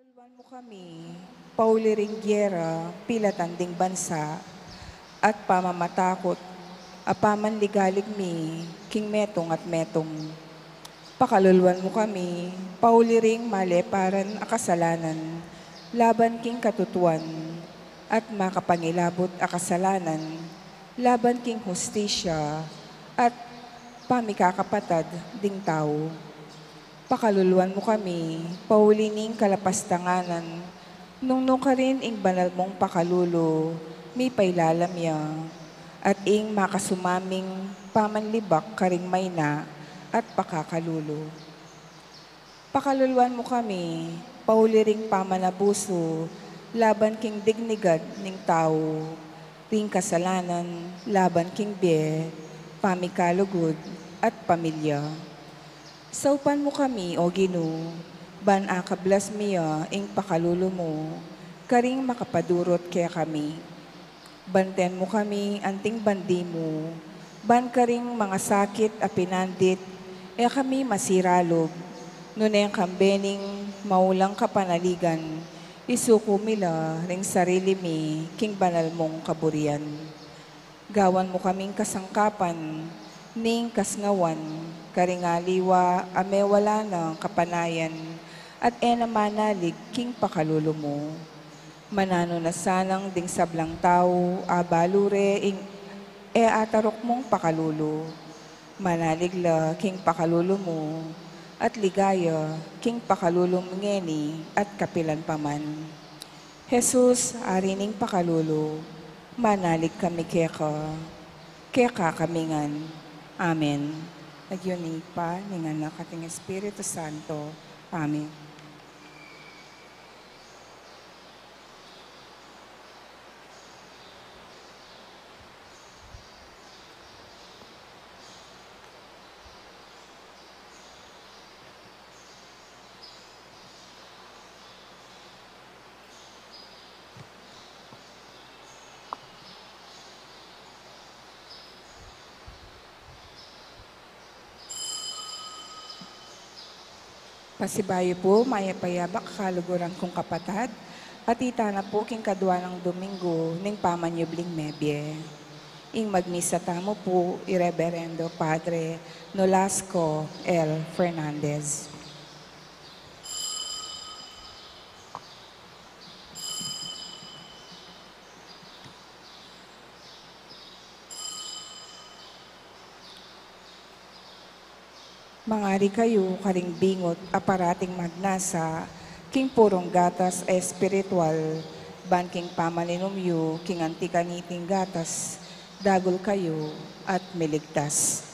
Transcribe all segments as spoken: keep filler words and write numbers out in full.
Pakaluluan mu kami, pauli ring gera, pilatan ding bansa, at pamamatakut, a pamanligalig mi, king metung at metung. Pakaluluan mu kami, pauli ring maleparan a kasalanan, laban king katutuan, at makapangilabut a kasalanan, laban king hustisya, at pamikakapatad ding tau. Pakaluluan mu kami, pauli ning kalapastanganan, nung nukarin ing banal mung pakalulu, mipailalam ya, at ing makasumaming pamanlibak karing maina at pakakalulu. Pakaluluan mu kami, pauli ring pamanabusu, laban king dignidad ning tau, ring kasalanan, laban king bie, pamikalugud, at pamilya. Saupan mu kami, O Ginu, ban akablas mi ya ing pakalulu mu, karing makapadurut kekami. Banten mu kami anting bandi mu, ban karing mangasakit a pinandit, e kami masiralub, nune kambe ning maulang kapanaligan, isuku mi la ring sarili mi king banal mung kaburian. Gawan mu kaming kasangkapan ning kasngawan, karing aliwa a mewala nang kapanayan, at e na manalig king pakalulu mu. Mananu na sanang ding sablang tau, a balu re ing e ataruk mung pakalulu. Manalig la king pakalulu mu, at ligaya king pakalulu mu ngeni at kapilan pa man. Jesus, Ari ning pakalulu, manalig kami keka, keka kami ngan. Amen. Lagyu ning Ibpa, ning Anak, at ning Espiritu Santo. Amen. Pasibayu pu, mayap a yabak, kaluguran kung kapatad, at ita na pu king kadua nang Domingo ning pamanyubling mebie. Ing magmisa tamu pu i Reberendo Padre Nolasco L. Fernandez. Mangari kayu karing bingut a parating magnasa king purung gatas a espiritual, ban king pamaninum yu king anti kaniting gatas, dagul kayu at miligtas.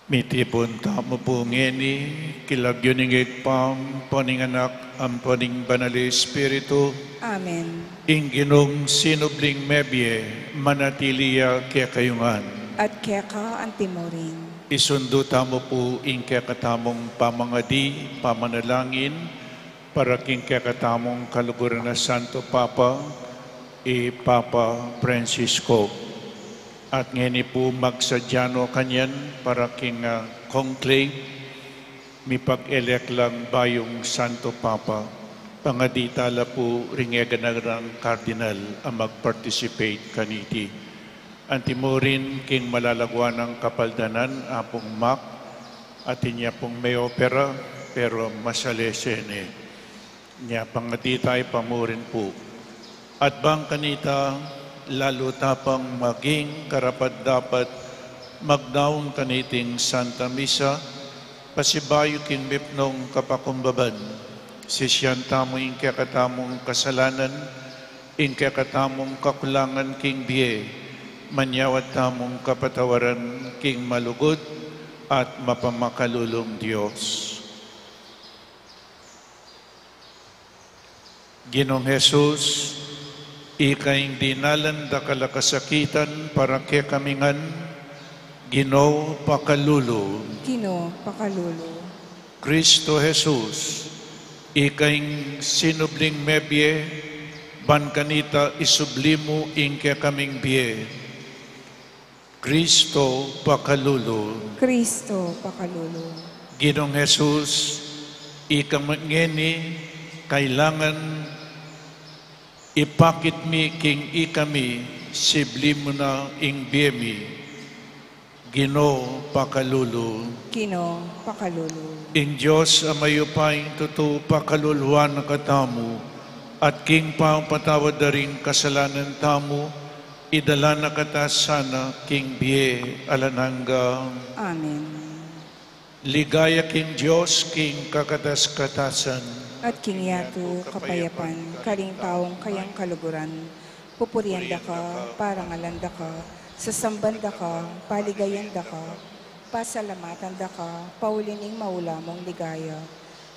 Mitipun tamu pu ngeni king lagyu ning Ibpa, ampo ning Anak, ampo ning Banal a Espiritu. Amen. Ing Ginung sinubling mebie, manatili ya kekayu ngan. At keka antimurin. Isundu tamu pu ing kekatamung pamangadi, pamanalangin, para king kekatamung kaluguran a Santo Papa, i Papa Francisco. At ngeni pu magsadya no kanyan para king, ah, conclave, mipag-elect lang bayung Santo Papa. Pangadita la pu ring eganarang Cardinal a mag-participate kaniti. Antimurin king malalaguan nang kapaldanan, Apung Mac, atin ya pung may opera, pero masalese ne. Nya pangadita, ipamurin pu. At bang kanita, lalu ta pang maging karapat-dapat magdaun kaniting Santa Misa, pasibayu king mipnung kapakumbaban, sisian tamu ing kekatamung kasalanan, ing kekatamung kakulangan king bie, manyawad tamung kapatawaran king malugud at mapamakalulung Dios. Ginung Jesus, ika ing dinalan dakal a kasakitan para kekami ngan, Ginu, pakalulu. Ginu, pakalulu. Kristo Jesus, ika ing sinubling mebie, ban kanita isubli mu ing kekaming bie. Kristo, pakalulu. Kristo, pakalulu. Ginung Jesus, ika ngeni kailangan ipakit mi king ikami, sibli mu na ing bie mi. Ginu, pakalulu. Ginu, pakalulu. Ing Dios a mayupayang tutu pakaluluan na katamu, at king pamapatawad da ring kasalanan tamu, idala na kata sana king bie alang angga. Amen. Ligaya king Dios, king kakatas-katasan. At king yatu kapayapan, karing taung kayang kaluguran. Pupurian da ka, parangalan da ka, sasamban da ka, paligayan da ka, pasalamatan da ka, pauli ning maula mung ligaya.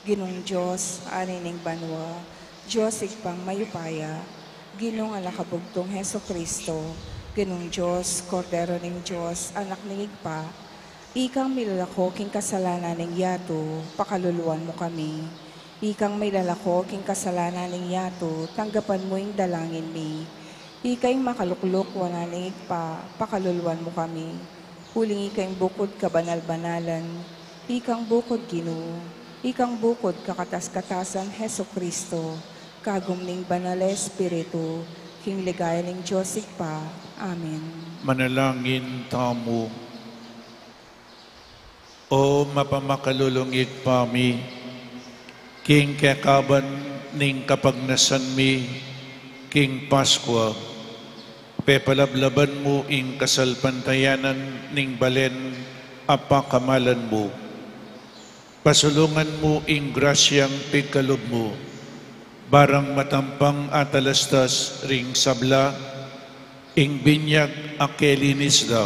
Ginung Dios, Ari ning banua, Dios Ibpang mayupaya, Ginung anak a bugtung Jesucristo, Ginung Dios, Kordero ning Dios, Anak ning Ibpa, ikang milalako king kasalanan ning yatu, pakaluluan mu kami. Ikang milalako king kasalanan ning yatu, tanggapan mu ing dalangin mi. Ika ing makalukluk wanan ning Ibpa, pakaluluan mu kami. Uling ika ing bukud kabanal-banalan, ikang bukud Ginu, ikang bukud kakatas-katasan Jesucristo, kagum ning Banal a Espiritu, king ligaya ning Dios Ibpa. Amen. Manalangin tamu. O mapamakalulung Ibpa mi, king kekaban ning kapagnasan mi king Paskua, pepalablaban mu ing kasalpantayanan ning balen a pakamalan mu. Pasulungan mu ing grasyang pigkalub mu, barang matampang atalastas ring sabla, ing binyag a kelinis da,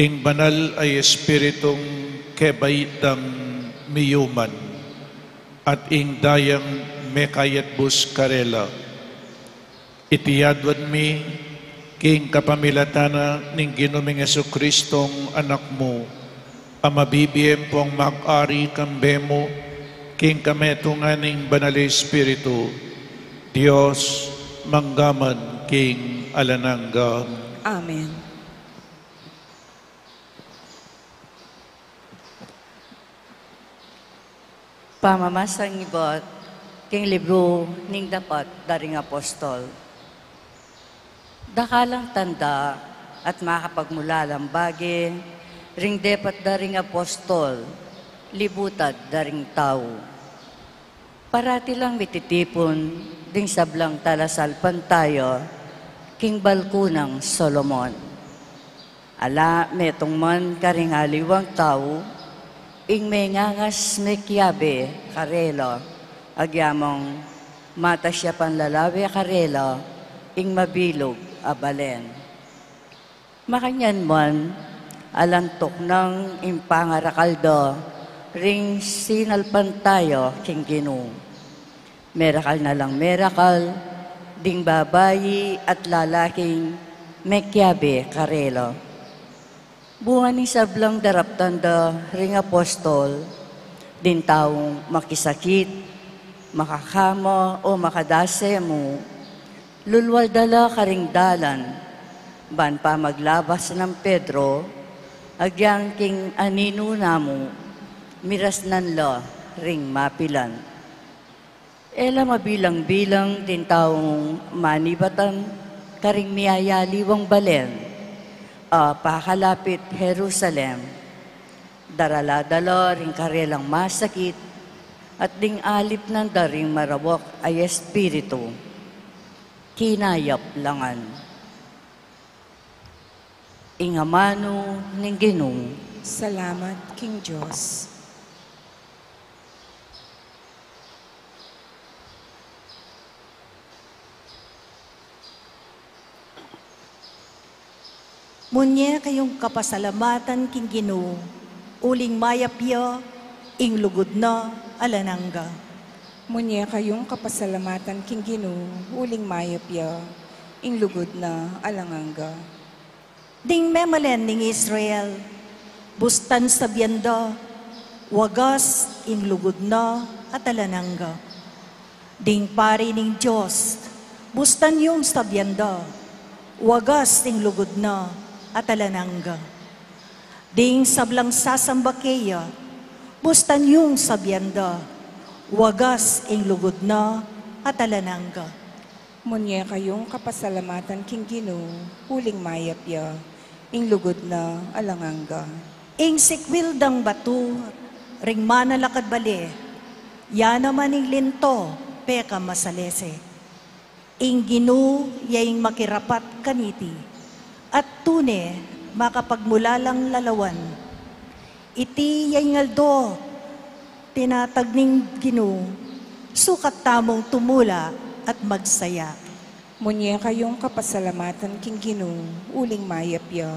ing Banal a Espiritung kebait dang miyuman, at ing dayang mekayatbus karela. Iti adwan mi, king kapamilatan na ning Ginu ming Jesucristong Anak mu, a mabibie ampong mag-ari kambe mu, king kametungan ning Banal a Espiritu, Dios, mangga man king alang angga. Amen. Pamamasang ibat king libru ning Dapat da ring Apostol. Dakal lang tanda at makapagmulalang bage ring depat da ring apostol, libutad da ring tau. Parati lang mititipun ding sablang talasalpantaya king balku nang Solomon. Ala metung man karing aliwang tau, ing mengangas mekiabe karela, agyamang matas ya panlalawe karela ing mabilug a balen. Makanyan man, alang tuknang ing pangarakal da ring sinalpantaya king Ginu. Merakal na lang merakal ding babai at lalaking mekiabe karela. Bunga ning sablang daraptan da ring apostol, ding taung makisakit, makakama o makadase mu, lulwal da la karing dalan, Ban pamaglabas nang Pedro, agyang king aninu na mu, mirasnan la ring mapilan. E la mabilang-bilang ding taung manibatan karing miyayaliwang balen, a pakalapit Jerusalem. Darala da la ring karelang masakit, at ding alip nanda ring marawak a espiritu. Kinayap la ngan. Ing amanu ning Ginu. Salamat king Dios. Munye kayung kapasalamatan king Ginu, uling mayap ya, ing lugud na alang angga. Munye kayung kapasalamatan king Ginu, uling mayap ya, ing lugud na alang angga. Ding memalen ning Israel, bustan sabian da, wagas ing lugud na at alang angga. Ding pari ning Dios, bustan yung sabian da, wagas ing lugud na at alang angga. Ding sablang sasamba keya, bustan yung sabian da, wagas ing lugud na at alang angga. Munye kayung kapasalamatan king Ginu, uling mayap ya, ing lugud na alang angga. Ing sikwil dang batu ring manalakad bale, ya naman ing linto pekamasalese. Ing Ginu ya ing makirapat kaniti, at tune makapagmulalang lalawan. Iti ya ing aldo tinatag ning Ginu, sukat tamung tumula at magsaya. Munye kayung kapasalamatan king Ginu, uling mayap ya,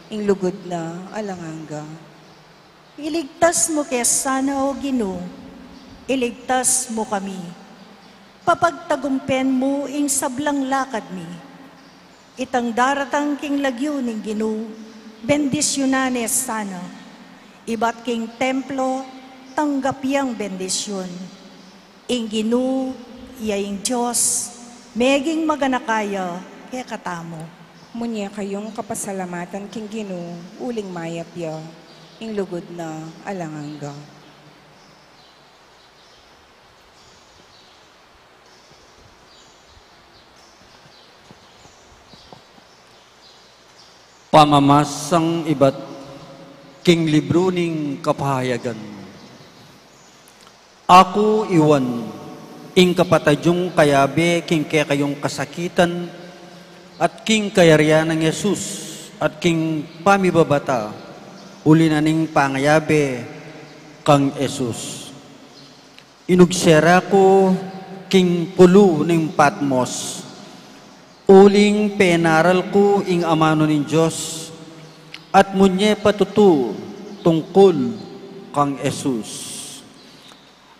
ing lugud na alang angga. Iligtas mu ke sana, O Ginu, iligtas mu kami. Papagtagumpen mu ing sablang lakad mi. Itang daratang king lagyu ning Ginu, bendisyunan ne sana. Ibat king templo, tanggap yang bendisyun. Ing Ginu, ya ing Dios, meging maganaka ya kekatamu. Munye kayung kapasalamatan king Ginu, uling mayap ya, ing lugud na alang angga. Pamamasang ibat king libru ning kapahayagan. Aku i Juan, ing kapatad yung kayabe king kekayung kasakitan, at king kayarian nang Jesus, at king pamibabata, uli na ning pangayabe kang Jesus. Inugse ra ku king pulu ning Patmos, uling penaral ku ing amanu ning Dios, at munye patutu tungkul kang Jesus.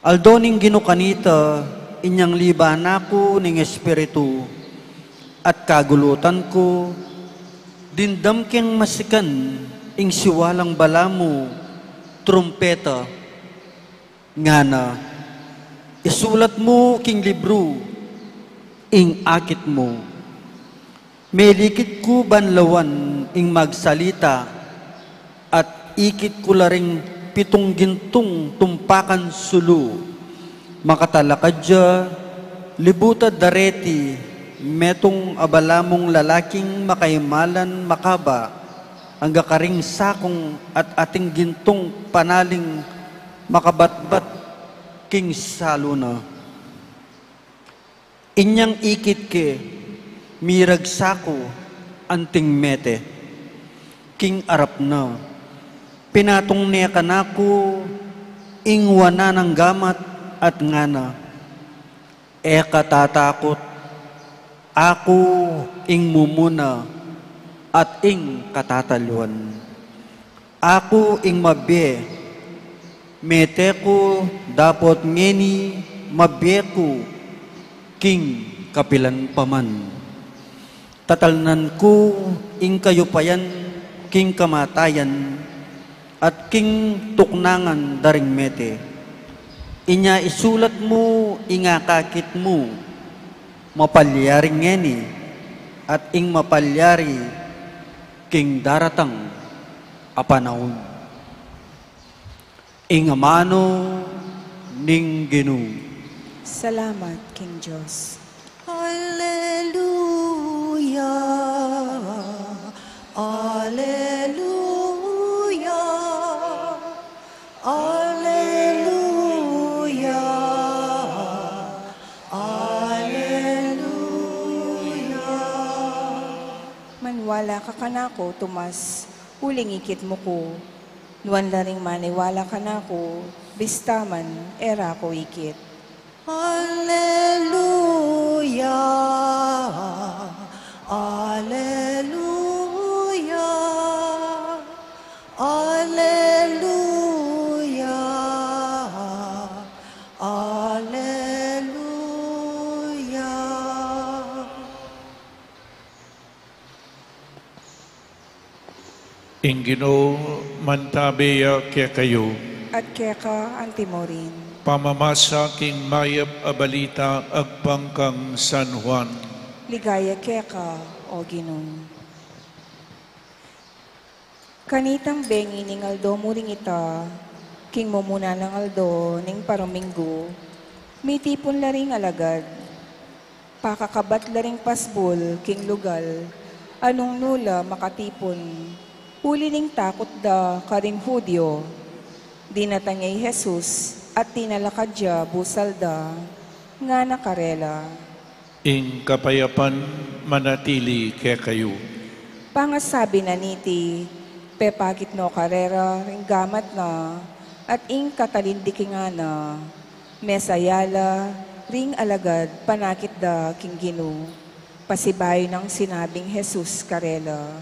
Aldo ning Ginu kanita, inyang liban na ku ning Espiritu, at kagulutan ku, dimdam keng masikan ing siwalang balamu trumpeta, ngana, isulat mu king libru ing akit mu. Melikit ku ban lawan ing magsalita, at ikit ku la ring pitung gintung tumpakan sulu. Makatalakad ya, libutan da reti metung a balamung lalaking makaimalan makaba, angga karing sakung at ating gintung panaling makabatbat king salu na. Inyang ikit ke, miragsak ku anting mete king arap na. Pinatung ne kanaku ing wanan nang gamat at ngana, "E ka tatakut, aku ing mumuna at ing katataliwan. Aku ing mabie, mete ku dapot ngeni mabie ku king kapilan pa man. Tatalnan ku ing kayupayan king kamatayan, at king tuknangan da ring mete. Inya isulat mu ing akakit mu, mapalyari ngeni, at ing mapalyari King daratang a panaun. Ing amanu ning Ginu. Salamat king Dios. Alleluia, alleluia, alleluia, alleluia. Maniwala ka kanaku, Tomas, uling ikit mu ku. Nuan la ring maniwala kanaku, bista man e ra ku ikit. Alleluia, alleluia, alleluia, alleluia. Ing Ginu mantabe ya kekayu. At keka anti mu rin. Pamamasa king mayap a balita agpang kang San Juan. Ligaya keka, O Ginu. Kanitang bengi ning aldo mu ring ita, king mumuna nang aldo ning paruminggu, mitipun la ring alagad. Pakakabat la ring pasbul king lugal a nung nu la makatipun, uli ning takut da karing Judio. Dinatang ya i Jesus at tinalakad ya busal da, ngana karela, Ing kapayapan manatili kekayu. Pangasabi na niti, pepakit no karela ring gamat na, at ing katalindikingan na. Mesaya la ring alagad panakit da king Ginu. Pasibayu nang sinabing Jesus karela,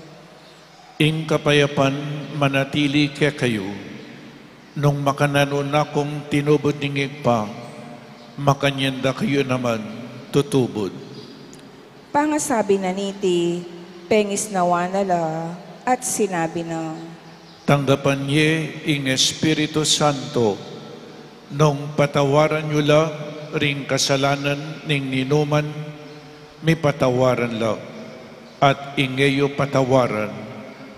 Ing kapayapan manatili kekayu. Nung makananu na kung tinubud ning Ibpa, makanyan da kayu naman tutubud. Pangasabi na niti, pengisnawa na la, at sinabi na, Tanggapan ye ing Espiritu Santo. Nung patawaran yu la ring kasalanan ning ninuman, mipatawaran la, at ing e yu patawaran,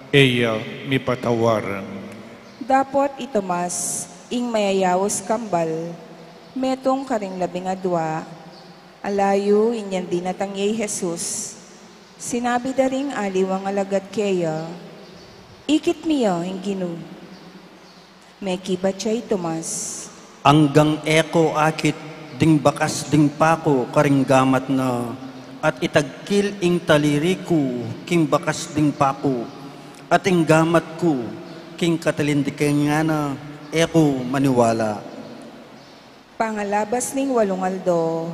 e ya mipatawaran. Dapot i Tomas, ing mayayaus kambal, metung karing labing adua, alayu inyang dinatang ya i Jesus. Sinabi da ring aliwang alagad keya, Ikit mi ya ing Ginu. Mekibat ya i Tomas, Anggang e ku akit ding bakas ding paku karing gamat na, at itagkil ing taliri ku king bakas ding paku, at ing gamat ku king katalindikingan na, e ku maniwala. Pangalabas ning walung aldo,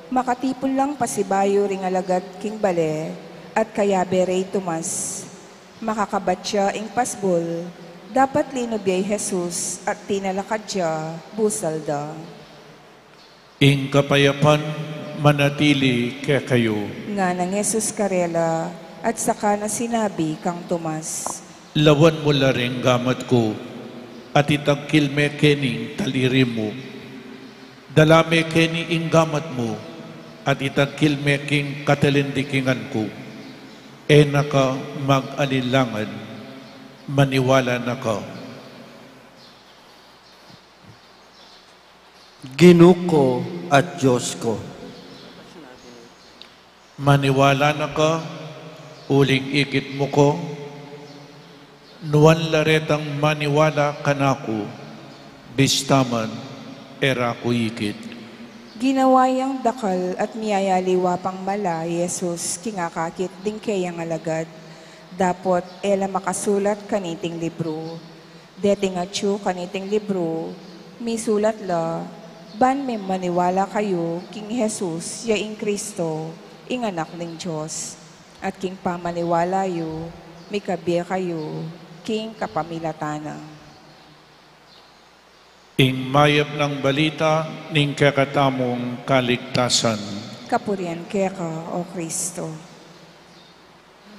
makatipun lang pasibayu ring alagad king bale, at kayabe re i Tomas. Makakabat ya ing pasbul, dapot linub ya i Jesus at tinalakad ya busal da. Ing kapayapan manatili kekayu. Nganang Jesus karela, at saka na sinabi kang Tomas, Lawan mu la ring gamat ku, at itagkil me keni ing taliri mu. Dala me keni ing gamat mu, at itagkil me king katalindikingan ku. E na ka mag-alinlangan, maniwala na ka. Ginu ku at Dios ku. Maniwala na ka, uling ikit mu ku. Nuan la retang maniwala kanaku, bista man e ra ku ikit. Ginawa yang dakal at miyayaliwa pang mala i Jesus king akakit ding keyang alagad, dapot e la makasulat kaniting libru. Deting atyu kaniting libru, misulat la, ban mimaniwala kayu king Jesus ya ing Kristo, ing Anak ning Dios, at king pamaniwala yu, mikabie kayu king kapamilatan na. Ing mayap nang balita ning kekatamung kaligtasan. Kapurian keka, O Kristo.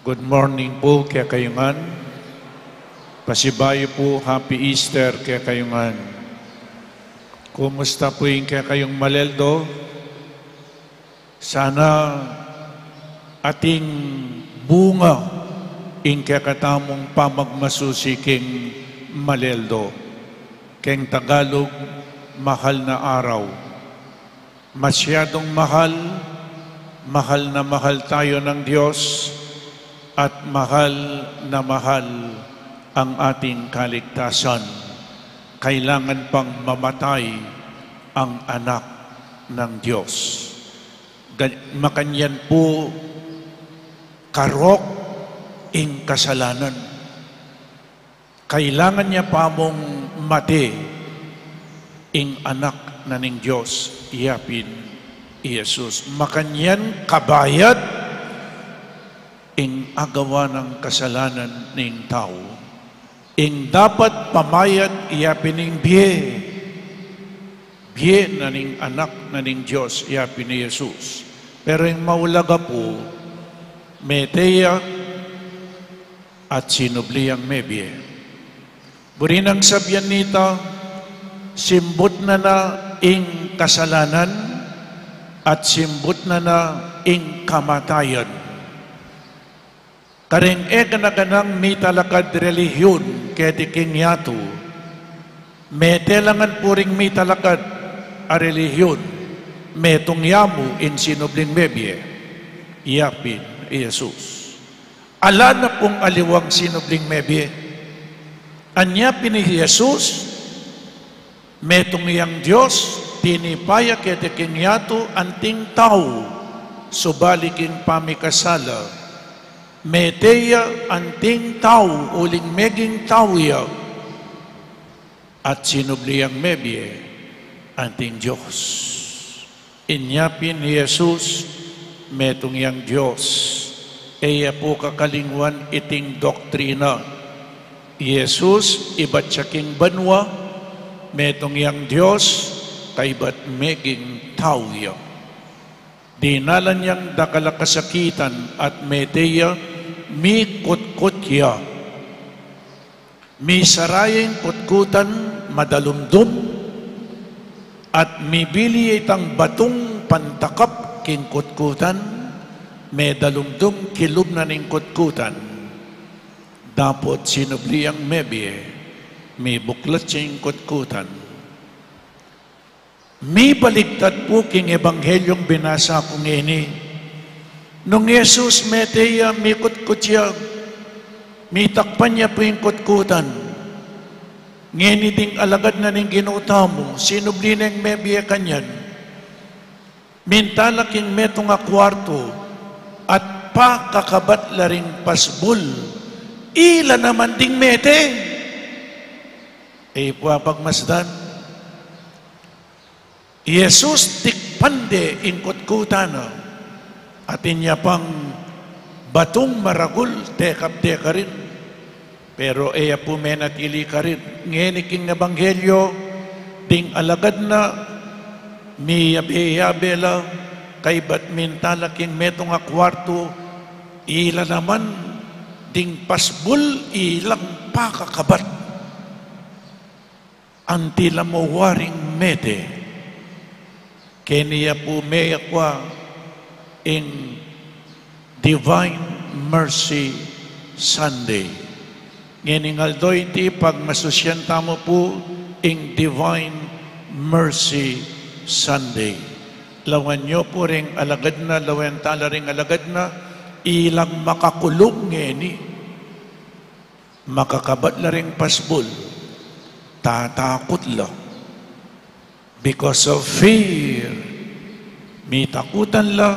Good morning pu kekayu ngan. Pasibayu pu, Happy Easter kekayu ngan. Kumusta pu ing kekayung maleldo? Sana ating bunga Ing kekatamung pamagmasusi king Maleldo, keng Tagalog, mahal na araw. Masyadong mahal, mahal na mahal tayo ng Diyos, at mahal na mahal ang ating kaligtasan. Kailangan pang mamatay ang anak ng Diyos. Ga-, makanyan pu karok ing kasalanan. Kailangan ya pa mung mate ing Anak na ning Dios, iya pin i Jesus. Makanyan kabayad ing agawa nang kasalanan ning tau. Ing dapat pamayad, iya pin ing bie. Bie na ning Anak na ning Dios, iya pin i Jesus. Pero ing maulaga pu, mete ya at sinubli yang mebie. Buri nang sabian nita, simbut na na ing kasalanan at simbut na na ing kamatayan. Kareng e gana-ganang mitalakad relihion keti king yatu, mete la ngan pu ring mitalakad a relihion, metung ya mu ing sinubling mebie, iya pin i Jesus. Ala na pung aliwang sinubling mebie. Anya pin i Jesus, metung yang Dios, tinipa ya keti king yatu anting tau, subali king pamikasala. Mete ya anting tau, uling meging tau ya, at sinubli yang mebie anting Dios. Inya pin i Jesus, metung yang Dios. E ya pu kakalingwan iting doktrina. I Jesus, ibat ya king banua, metung yang Dios, kaybat meging tau ya. Dinalan yang dakal a kasakitan at mete ya, mikutkut ya. Misara ya ing kutkutan, madalumdum, at mibili ya itang batung pantakap king kutkutan, medalumdum kilub na ning kutkutan. Dapot sinubli yang mebie, mibuklat ya ing kutkutan. Mibaligtad pu king ebanghelyung binasa ku ngeni. Nung Jesus mete ya, mikutkut ya, mitakpan ya pu ing kutkutan. Ngeni ding alagad na ning Ginu tamu, sinubli neng mebie kanyan. Minta la king metung a kuartu, at pakakabat la ring pasbul, ila naman ding mete. E pu apagmasdan. I Jesus tikpan de ing kutkutan na, at inya pang batung maragul, tekap de karin. Pero e ya pu menatili karin. Ngeni king ebanghelyo, ding alagad na, miyabe-yabe la, kaybat minta la king metung a kuartu, ila naman ding pasbul ilang pakakabat. Anti la mu waring mete. Keni ya pu meyakwa ing Divine Mercy Sunday. Ngening aldo iti pagmasusian tamu pu ing Divine Mercy Sunday. Lawan yu pu ring alagad na, lawen tala ring alagad na, ilang makakulung ngeni. Makakabat la ring pasbul, tatakut la. Because of fear, mitakutan la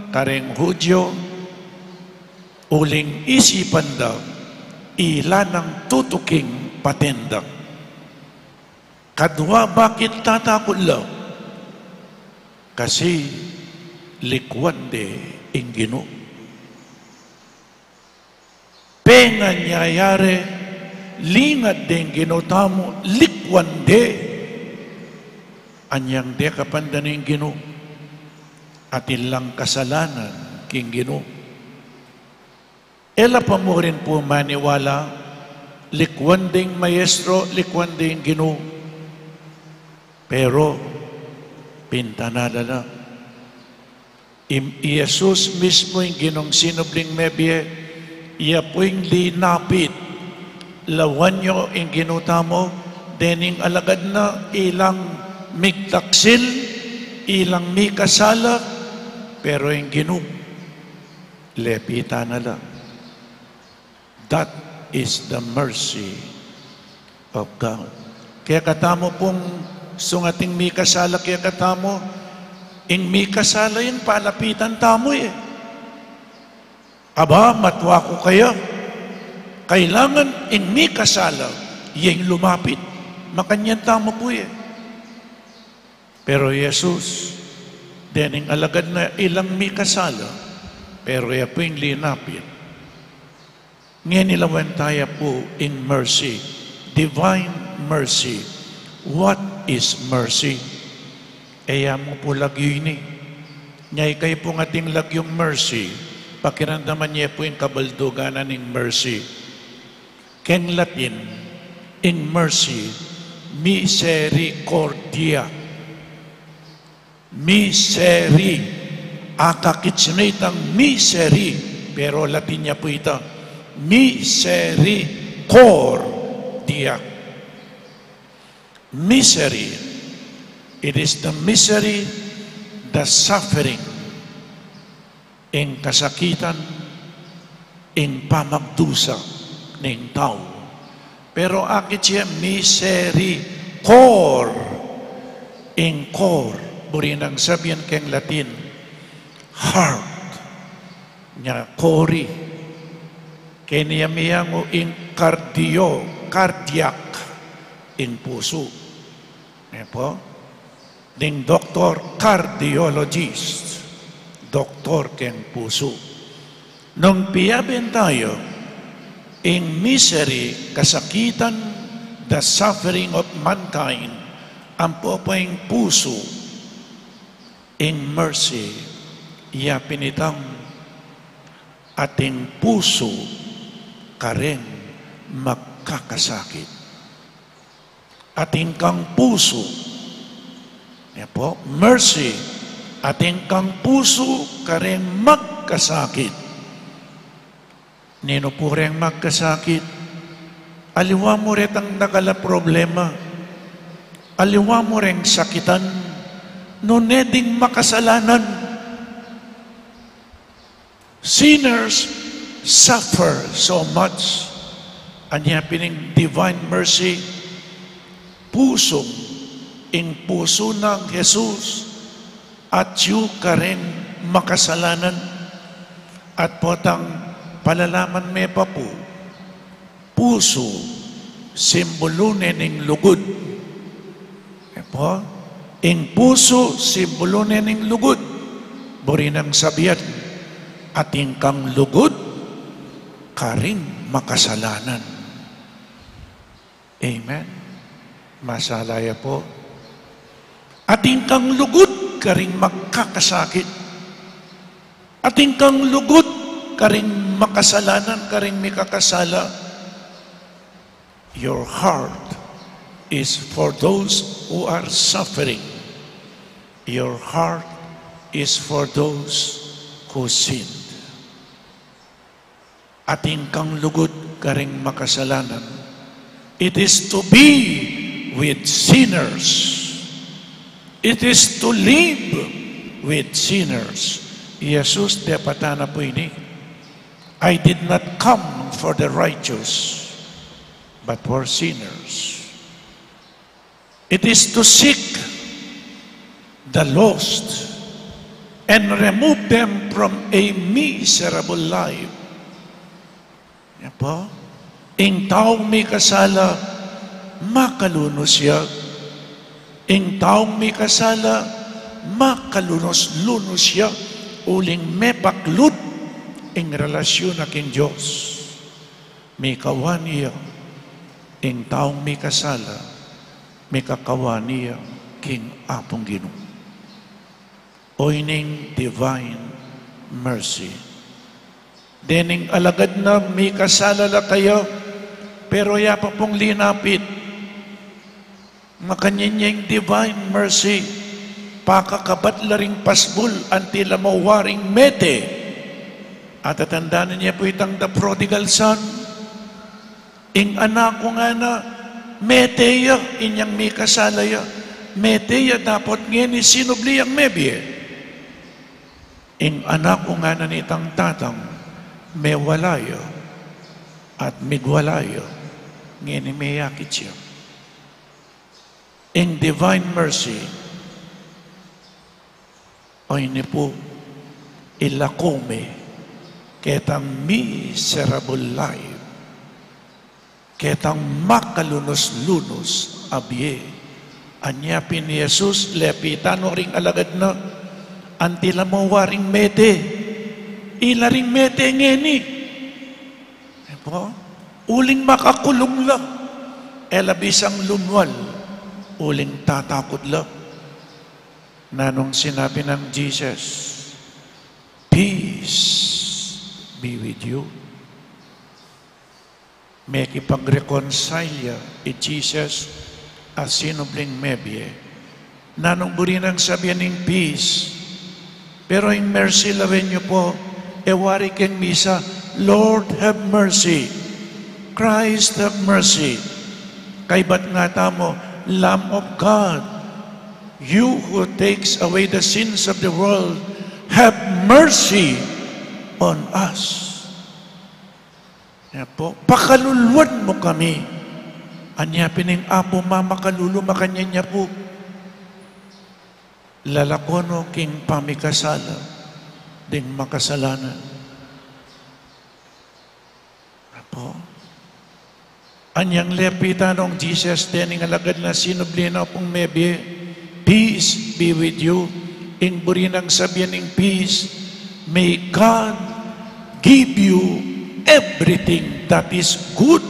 kareng Hudyo, uling isipan da, ila nang tutuking paten da. Kadwa bakit tatakut la? Kasi likwan de ing Ginu. Pengan yayari, lingat deng Ginu tamu, likwan de. Anyang dekapan da ning Ginu, atin lang kasalanan king Ginu. E la pa mu rin pu maniwala, likwan deng Maestro, likwan deng Ginu. Pero, pintanala na. I, i Jesus mismu ing Ginung sinubling mebie, Iya pu ing linapit. Lawan yu ing Ginu tamu, dening alagad na ilang migtaksil, ilang mikasala, pero ing Ginu, lepitan na la. That is the mercy of God. Kekatamu pung sungating mikasala kekatamu, ing mikasala ing palapitan tamu e. Aba, matwa ku kaya. Kailangan ing mikasala, iya ing lumapit. Makanyan tamu pu e. Pero Jesus, dening alagad na ilang mikasala, pero iya pu ing linapit. Ngeni lawen taya pu ing mercy, divine mercy. What is mercy? E ya mu pu lagyu ini. Nya ikayu pung ating lagyung mercy, pakiramdaman ye pu ing kabaldugan na ning mercy. Keng Latin, ing mercy, misericordia. Miseri. Akakit sinu itang misery, pero Latin ya pu ita. Misericordia. Misery. It is the misery, the suffering. Ing kasakitan, ing pamagdusa ning tau. Pero akit ya miseri, cor. Ing cor, buri nang sabian keng Latin, heart. Nya cori. Keni ya miyangu ing cardio, cardiac, ing pusu. Nya pu? Ding doktor, cardiologist, doktor keng pusu. Nung piyaben taya, ing misery, kasakitan, the suffering of mankind, ampo pa ing pusu, ing mercy, ya pin itang ating pusu kareng magkakasakit. Atin kang pusu. Yan po, mercy. Atin kang pusu kareng magkasakit. Ninu pu reng magkasakit? Aliwa mu retang dakal a problema. Aliwa mu reng sakitan. Nune ding makasalanan. Sinners suffer so much. Anya pin ing divine mercy, pusung, ing pusu nang Jesus, atyu kareng makasalanan, at potang palalaman me pa pu, pusu, simbulu ne ning lugud. E po, ing pusu, simbulu ne ning lugud. Buri nang sabian, atin kang lugud karing makasalanan. Amen. Masala ya po. Atin kang lugud karing magkakasakit. Atin kang lugud karing makasalanan, karing mikakasala. Your heart is for those who are suffering. Your heart is for those who sinned. Atin kang lugud karing makasalanan. It is to be with sinners. It is to live with sinners. Jesus, depatan na pu ini. I did not come for the righteous, but for sinners. It is to seek the lost and remove them from a miserable life. Yan po. Ing taung mikasala, makalunus ya. Ing taung mikasala, makalunus-lunus ya. Uling mepaklut ing relasyon na king Dios. Mikawan ya ing taung mikasala, mikawan ya king Apung Ginu. O ining divine mercy. Dening alagad na mikasala la kaya, pero ya pa pung linapit. Makanyan ya ing divine mercy, pakakabat la ring pasbul anti la mawaring mete. Atatandanan ye pu itang the prodigal son. Ing anak ku ngana, mete ya, inyang mikasala ya. Mete ya, dapot ngeni sinubli yang mebie. Ing anak ku ngana nitang tatang, mewala ya, at migwala ya, ngeni meyakit ya. Ing divine mercy, o ini pu, ilako me ketang miserable life, ketang makalunus-lunus a bie. Anya pin i Jesus, lepitan no ring alagad na, anti la mo waring mete, ila ring mete ngeni. E pu, uling makakulung la, e la bisang lunwal, uling tatakut la. Nanung sinabi nang Jesus, "Peace be with you." Mekipag-reconcile ya i Jesus a sinubling mebie. Nanung buri nang sabian ing peace? Pero ing mercy, lawen yu pu, e wari keng misa, "Lord, have mercy. Christ, have mercy." Kaybat nga tamu, "Lamb of God, you who takes away the sins of the world, have mercy on us." Nya pu, "Pakaluluan mu kami." Anya pin ing Apu mamakalulu, makanyan ya pu, lalako no king pamikasala ding makasalanan. Apu, anyang lepitan nong Jesus dening alagad na sinubli na pung mebie, "Peace be with you." Ing buri nang sabian ning peace, "May God give you everything that is good."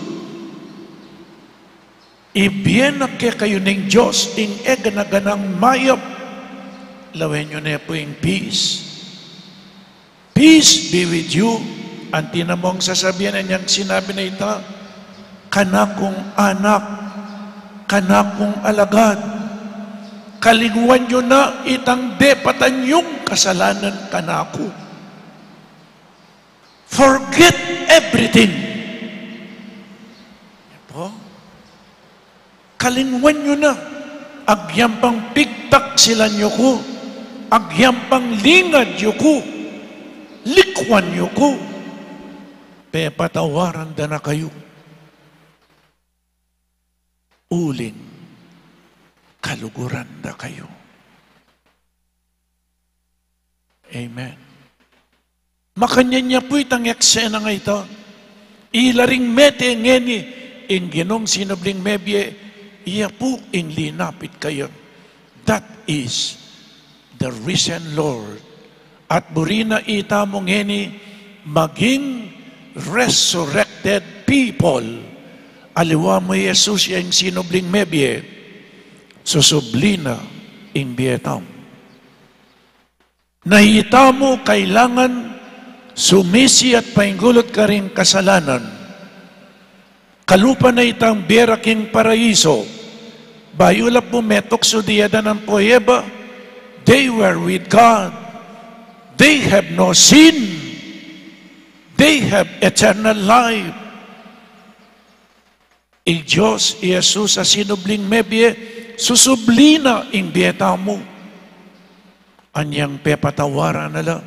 Ibie na kekayu ning Dios ing e gana-ganang mayap. Lawen yu ne pu ing peace. "Peace be with you." Anti na mong sasabian anyang sinabi na ita, "Kanakung anak, kanakung alagad, kalingwan yu na itang depatan yung kasalanan kanaku. Forget everything." Pu, "Kalingwan yu na, agyang pang pigtaksilan yu ku, agyang pang lingad yu ku, likwan yu ku, pepatawaran da na kayu, uling kaluguran da kayu." Amen. Makanyan ya pu itang eksena nga ita. Ila ring mete ngeni, ing Ginung sinubling mebie, iya pu ing linapit kaya. That is the risen Lord. At buri na itamu ngeni maging resurrected people. Aliwa mu i Jesus ya ing sinubling mebie, susubli na ing bie tamu. Na itamu kailangan sumisi at paingulut karing kasalanan. Kalupa na itang bie ra king paraiso. Bayu la pu metuksu di Adan ampo Eva, they were with God. They have no sin. They have eternal life. I Dios, i Jesus a sinubling mebie, susubli na ing bie tamu. Anyang pepatawaran na la,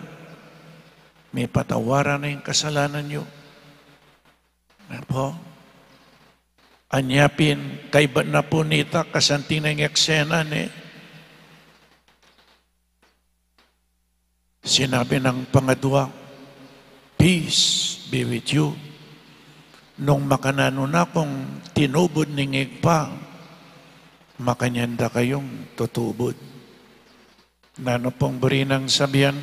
mipatawaran na ing kasalanan yu. Apo? Anya pin, kaibat na pu nita, kasanting na ing eksena, ne? Sinabi nang pangadua, "Peace be with you." Nung makananu na kung tinubud ning Ibpa, makanyan da kayung tutubud. Nanu pung buri nang sabian?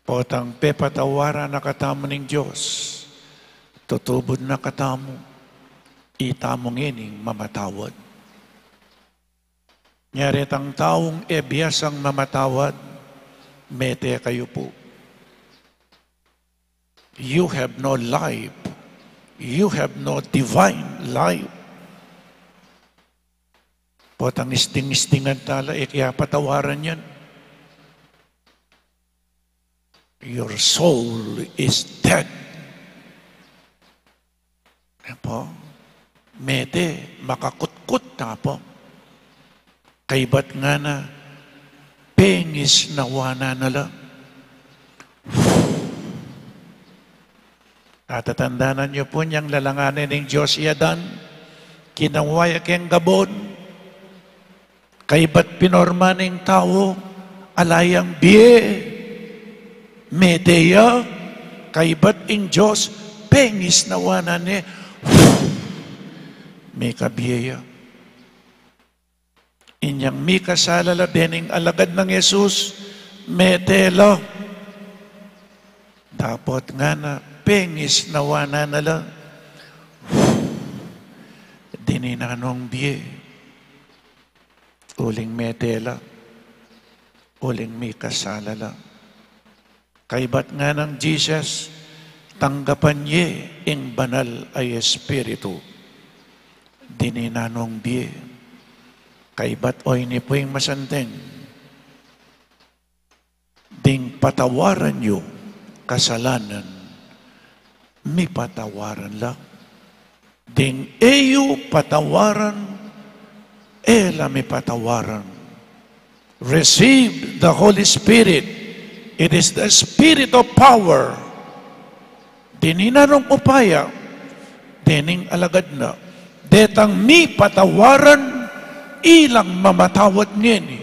Potang pepatawaran na katamu ning Dios, tutubud na katamu, itamu ngening mamatawad. Nya retang taung e biasang mamatawad, mete kayu pu. You have no life. You have no divine life. Potang isting-istingan tala, e kaya patawaran yan. Your soul is dead. Apo, mete, makakutkut ta po. Kaybat ngana, pengisnawan na la. Atatandanan yu pu yang lalanganan ning Dios i Adan, kinawa ya keng gabon, kaybat pinorma ning tau, ala yang bie, mete ya, kaybat ing Dios, pengisnawan na ne, mekabie ya. Inyang mikasala la dening alagad nang Jesus, mete la. Dapot ngana, pengisnawan na la. Dinan na nong bie. Uling mete la. Uling mikasala la. Kaybat ngana nang Jesus, tanggapan ye ing Banal a Espiritu. Dinan na nong bie. Kaybat oyni pu ing masanting. Ding patawaran yu kasalanan, mipatawaran la. Ding e yu patawaran, e la mipatawaran. Receive the Holy Spirit. It is the Spirit of power. Dinan na nong upaya dening alagad na, detang mipatawaran, ilang mamatawad ngeni.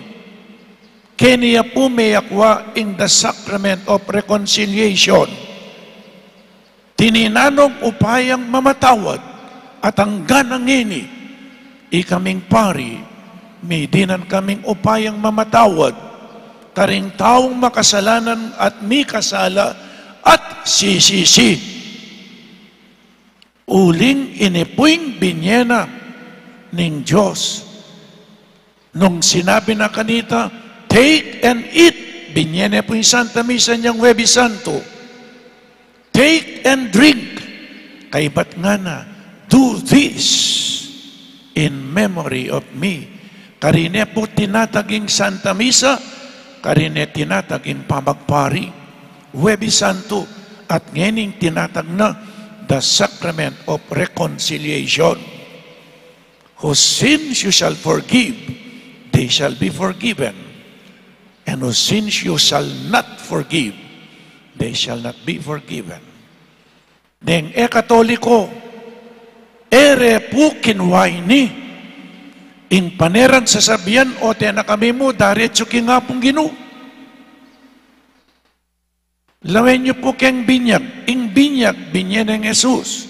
Keni ya pu meyakwa ing the sacrament of reconciliation. Dinan na nong upayang mamatawad, at anggang ngeni, ikaming pari, midinan kaming upayang mamatawad karing taung makasalanan at mikasala at sisisi. Uling ini pu ing binye na ning Dios. Nung sinabi na kanita, "Take and eat." Binye ne pu ing Santa Misa niang Huwebes Santo. "Take and drink." Kaybat ngana, "Do this in memory of me." Karine pu tinatag ing Santa Misa, karine tinatag ing pamagpari. Huwebes Santo, at ngening tinatag na, the sacrament of reconciliation. Whose sins you shall forgive, they shall be forgiven. And whose sins you shall not forgive, they shall not be forgiven. Deng e Katoliko, e re pu kinwa ini, ing panerang sasabian, o tena kami mu, daretsu king Apung Ginu. Lawen yu pu keng binyag, ing binyag, binye neng Jesus.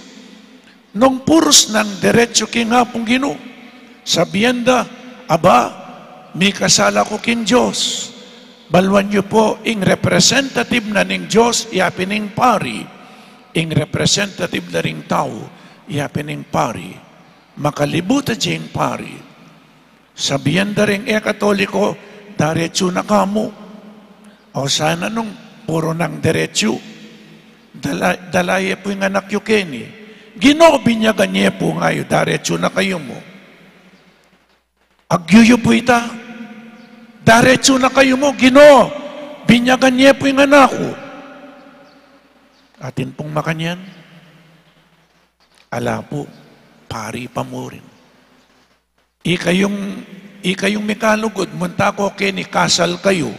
Nung purus nang deretsu king Apung Ginu, sabian da, "Aba, mikasala ku king Dios." Baluan yu pu, ing representative na ning Dios, yapin ing pari. Ing representative na ring tau, yapin ing pari. Makalibutan jing pari. Sabian da ring e Katoliko, "Daretsu na ka mu." O sana nung puru nang deretsu, dala, dala ye pu ing anak yu keni. "Ginu, binyagan ye pu ngayu, daretsu na kayu mu." Agyu yu pu ita, "Daretsu na kayu mu, Ginu, binyagan ye pu ing anak ku." Atin pung makanyan? Ala pu, pari pa murin. Ikayung, ikayung mikalugud, munta ko keni, "Kasal kayu."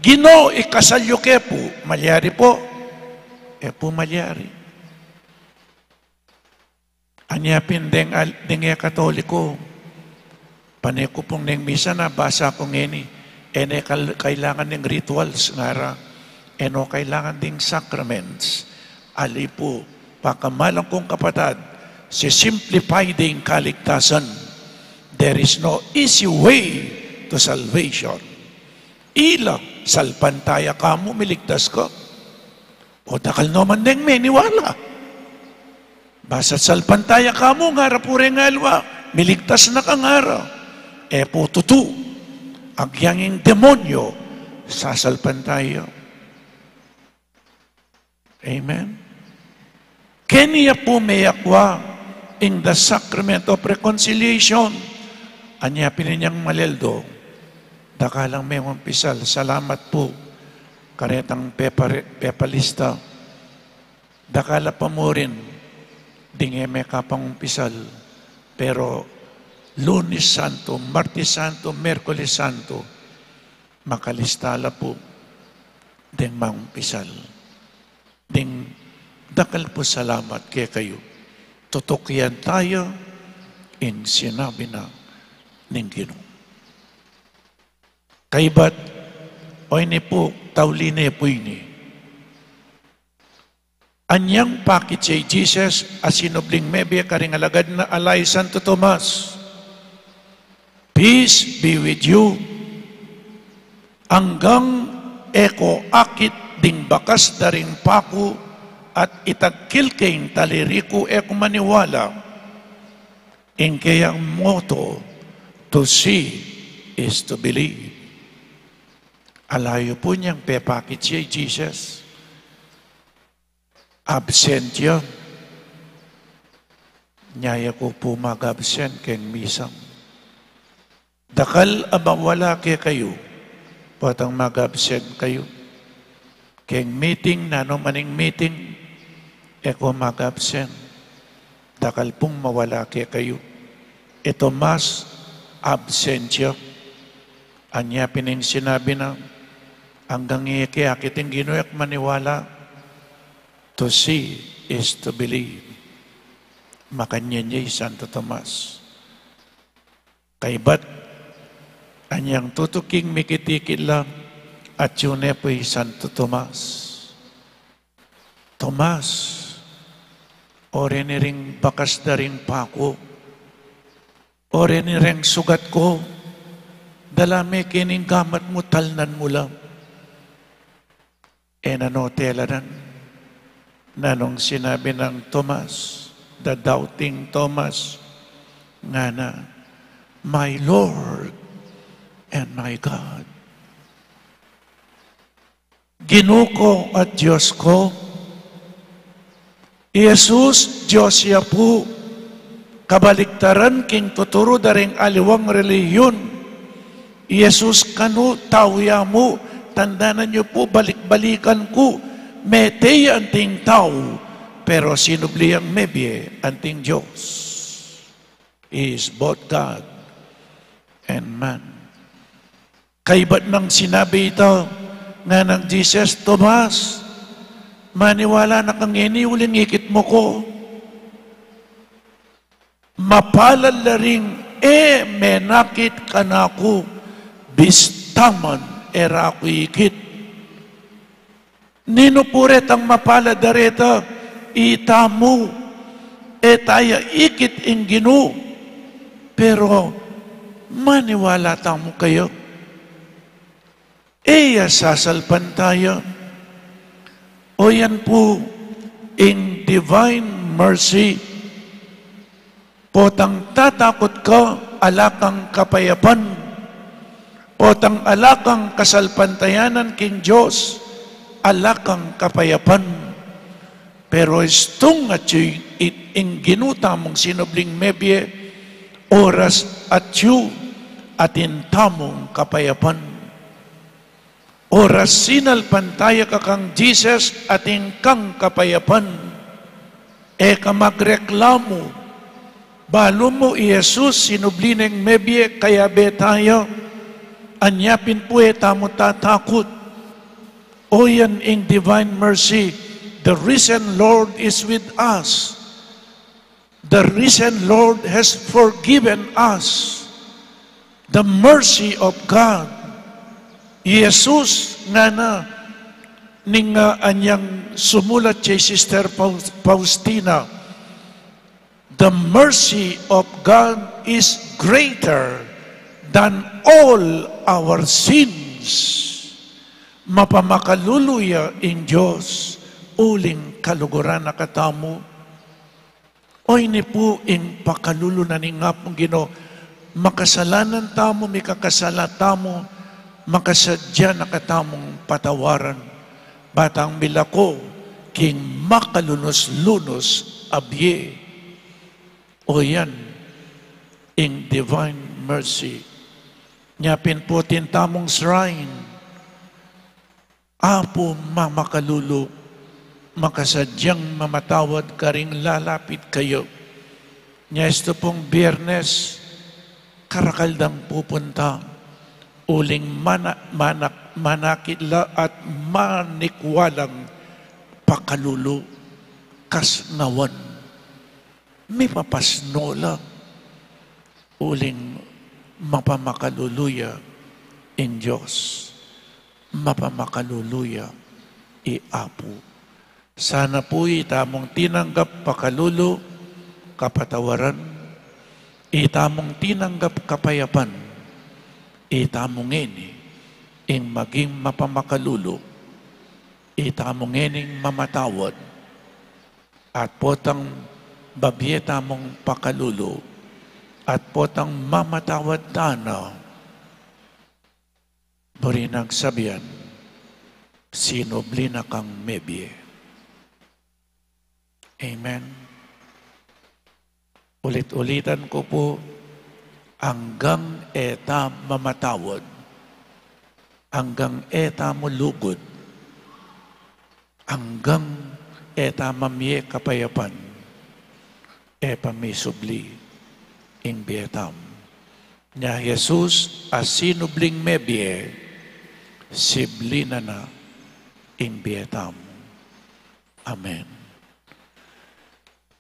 "Ginu, ikasal yu ke pu." Malyari pu? E pu malyari. Anya pin deng al-, deng e Katoliko, pane ku pung neng misa nabasa ku ngeni, e ne kal-, kailangan ning rituals ngara, e no kailangan ding sacraments. Ali pu, pakamalan kung kapatad, si-simplify ding kaligtasan. There is no easy way to salvation. Ila, salpantaya ka mu, miligtas ka. O dakal no man deng meniwala. Basta salpantaya ka mu, ngara pu reng aliwa, miligtas na ka ngara. E pu tutu, agyang ing demonyo, sasalpantaya. Amen. Keni ya pu meyakwa ing the sacrament of reconciliation. Anya pin inyang maleldo, "Dakal lang mengumpisal, salamat pu." Karetang pepare-, pepalista, dakal a pa murin ding e mekapangumpisal, pero Lunes Santo, Martes Santo, Miyerkules Santo, makalista la pu ding mangumpisal. Ding dakal pu salamat kekayu. Tutukian taya ing sinabi na ning Ginu. Kaybat, o ini pu, tauli ne pu ini. Anyang pakit ya i Jesus a sinubling mebie karing alagad na ala i Santo Tomas, "Peace be with you. Anggang e ko akit ding bakas da ring paku at itagkil ke ing taliri ku, e ko maniwala." Ing keyang motto, "To see is to believe." Ala yu pu nyang pepakit ya i Jesus. Absent ya. Nya e ku pu mag-absent keng misa. Dakal a mawala kekayu, potang mag-absent kayu. Keng meeting, nanu man ing meeting, e ku mag-absent. Dakal pung mawala kekayu. I Tomas, absent ya. Anya pin ing sinabi na, "Anggang e ke akit ing Ginu, e ke maniwala." To see is to believe. Makanyan ya i Santo Tomas. Kaybat, anyang tutuking mikit-ikit la, atyu ne pu i Santo Tomas. "Tomas, o reni ring bakas da ring paku, o reni reng sugat ku, dala me keni ing gamat mu, talnan mu la." E na no teladan. Nanung sinabi nang Tomas, the doubting Tomas? Ngana, "My Lord and my God." Ginu ku at Dios ku. I Jesus, Dios ya pu. Kabaliktaran king tuturu da ring aliwang relihiyun. I Jesus kanu, tau ya mu. Tandanan yu pu, balik-balikan ku, mete ya anting tau, pero sinubli yang mebie anting Dios. He is both God and man. Kaybat nang sinabi ita, nganang Jesus, "Tomas, maniwala na ka ngeni uling ikit mu ku? Mapalad la ring e menakit kanaku, bista man e ra ku ikit." Ninu pu retang mapalad a reta? Itamu, e taya ikit ing Ginu, pero maniwala tamu kaya. E ya sasalpantaya. O yan pu ing divine mercy. Potang tatakut ka, ala kang kapayapan. Potang ala kang kasalpantayanan king Dios, ala kang kapayapan. Pero istung atyu i-, ing Ginu tamung sinubling mebie, oras atyu atin tamung kapayapan. Oras sinalpantaya ka kang Jesus, atin kang kapayapan. E ka magreklamu. Balu mu i Jesus, sinubli neng mebie, kayabe taya. Anya pin pu e tamu tatakut. O yan ing divine mercy. The risen Lord is with us. The risen Lord has forgiven us. The mercy of God. Jesus, ngana ning, ah, anyang sumulat kay Sister Faus-, Faustina, "The mercy of God is greater than all our sins." Mapamakalulu ya ing Dios uling kaluguran na katamu. O ini pu ing pakalulu na ning Apung Ginu, makasalanan tamu, mikakasala tamu, makasadya na katamung patawaran, ba tang milako king makalunus-lunus a bie. O yan ing divine mercy. Nya pin pu atin tamung shrine, Apu mamakalulu, makasadyang mamatawad karing lalapit kaya. Nya estu pung Biernes, karakal dang pupunta, uling mana-, manak-, manakit la at manikwalang pakalulu, kasnawan, mipapasno la, uling mapamakalulu ya ing Dios, mapamakalulu ya i Apu. Sana pu itamung tinanggap pakalulu, kapatawaran, itamung tinanggap kapayapan, itamung ini ing maging mapamakalulu, itamung ining mamatawad, at potang babie tamung pakalulu, at potang mamatawad tana, buri nang sabian, sinubli na kang mebie. Amen. Ulit-ulitan ku pu, anggang e ta mamatawad, anggang e ta mu lugud, anggang e ta mamie kapayapan, e pa misubli ing bie tamu. Nya Jesus a sinubling mebie, sibli na na ing bie tamu. Amen.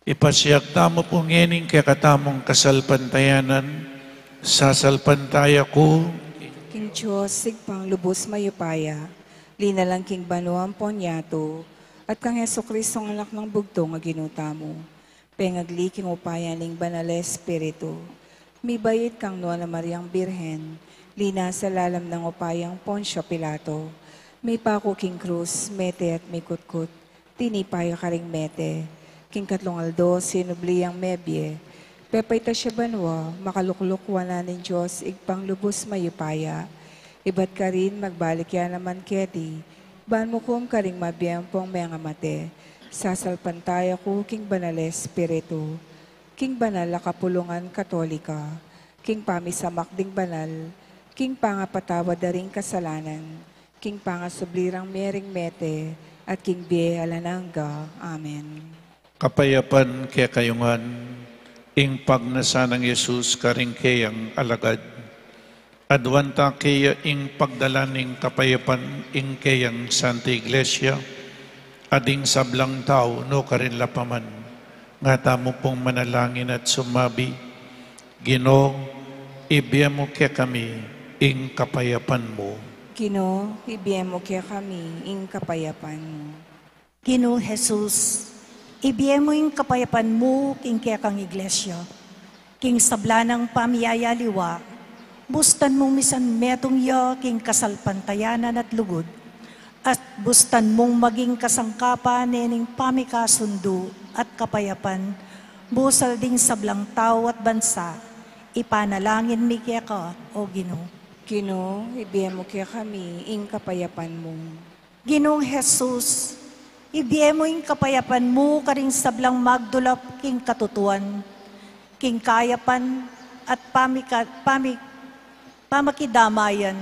Ipasiag tamu pu ngening kekatamung kasalpantayanan, sasalpantaya ku king Dios, Ibpang lubus mayupaya, linalang king banua ampon yatu, at kang Jesucristo, Anak nang bugtung a Ginu tamu, pengagli king upaya ning Banal a Espiritu, mibait kang Nuan a Mariang Birhen, linasa lalam nang upayang Poncio Pilato, mipaku king krus, mete at mikutkut, tinipa ya karing mete, king katlung aldo sinubli yang mebie, pepaitas ya banua, makalukluk wanan ning Dios Ibpang lubus mayupaya, ibat karin magbalik ya naman keti, ban mukum karing mabie ampong mengamate, sasalpantaya ku king Banal a Espiritu, king banal a kapulungan Katolika, king pamisamak ding banal, king pangapatawad da ring kasalanan, king pangasubli rang mie ring mete, at king bie alang angga. Amen. Kapayapan kekayu ngan, ing pagnasa nang Jesus karing keyang alagad. Aduan ta keya ing pagdala ning kapayapan ing keyang Santa Iglesia, at ing sablang tau nukarin la pa man, nga tamu pung manalangin at sumabi, Ginu, ibie mu kekami ing kapayapan mu. Ginu, ibie mu kekami ing kapayapan mu. Ginu Jesus, ibie mu ing kapayapan mu king kekang Iglesia, king sabla nang pamiyayaliwa, bustan mung misan metung ya king kasalpantayanan at lugud, at bustan mung maging kasangkapan ne ning pamikasundu at kapayapan, busal ding sablang tau at bansa, ipanalangin mi keka, O Ginu. Ginu, ibie mu kekami ing kapayapan mu. Ginung Jesus, ibie mu ing kapayapan mu karing sablang magdulap king katutuan, king kayapan at pamika-, pami-, pamakidamayan,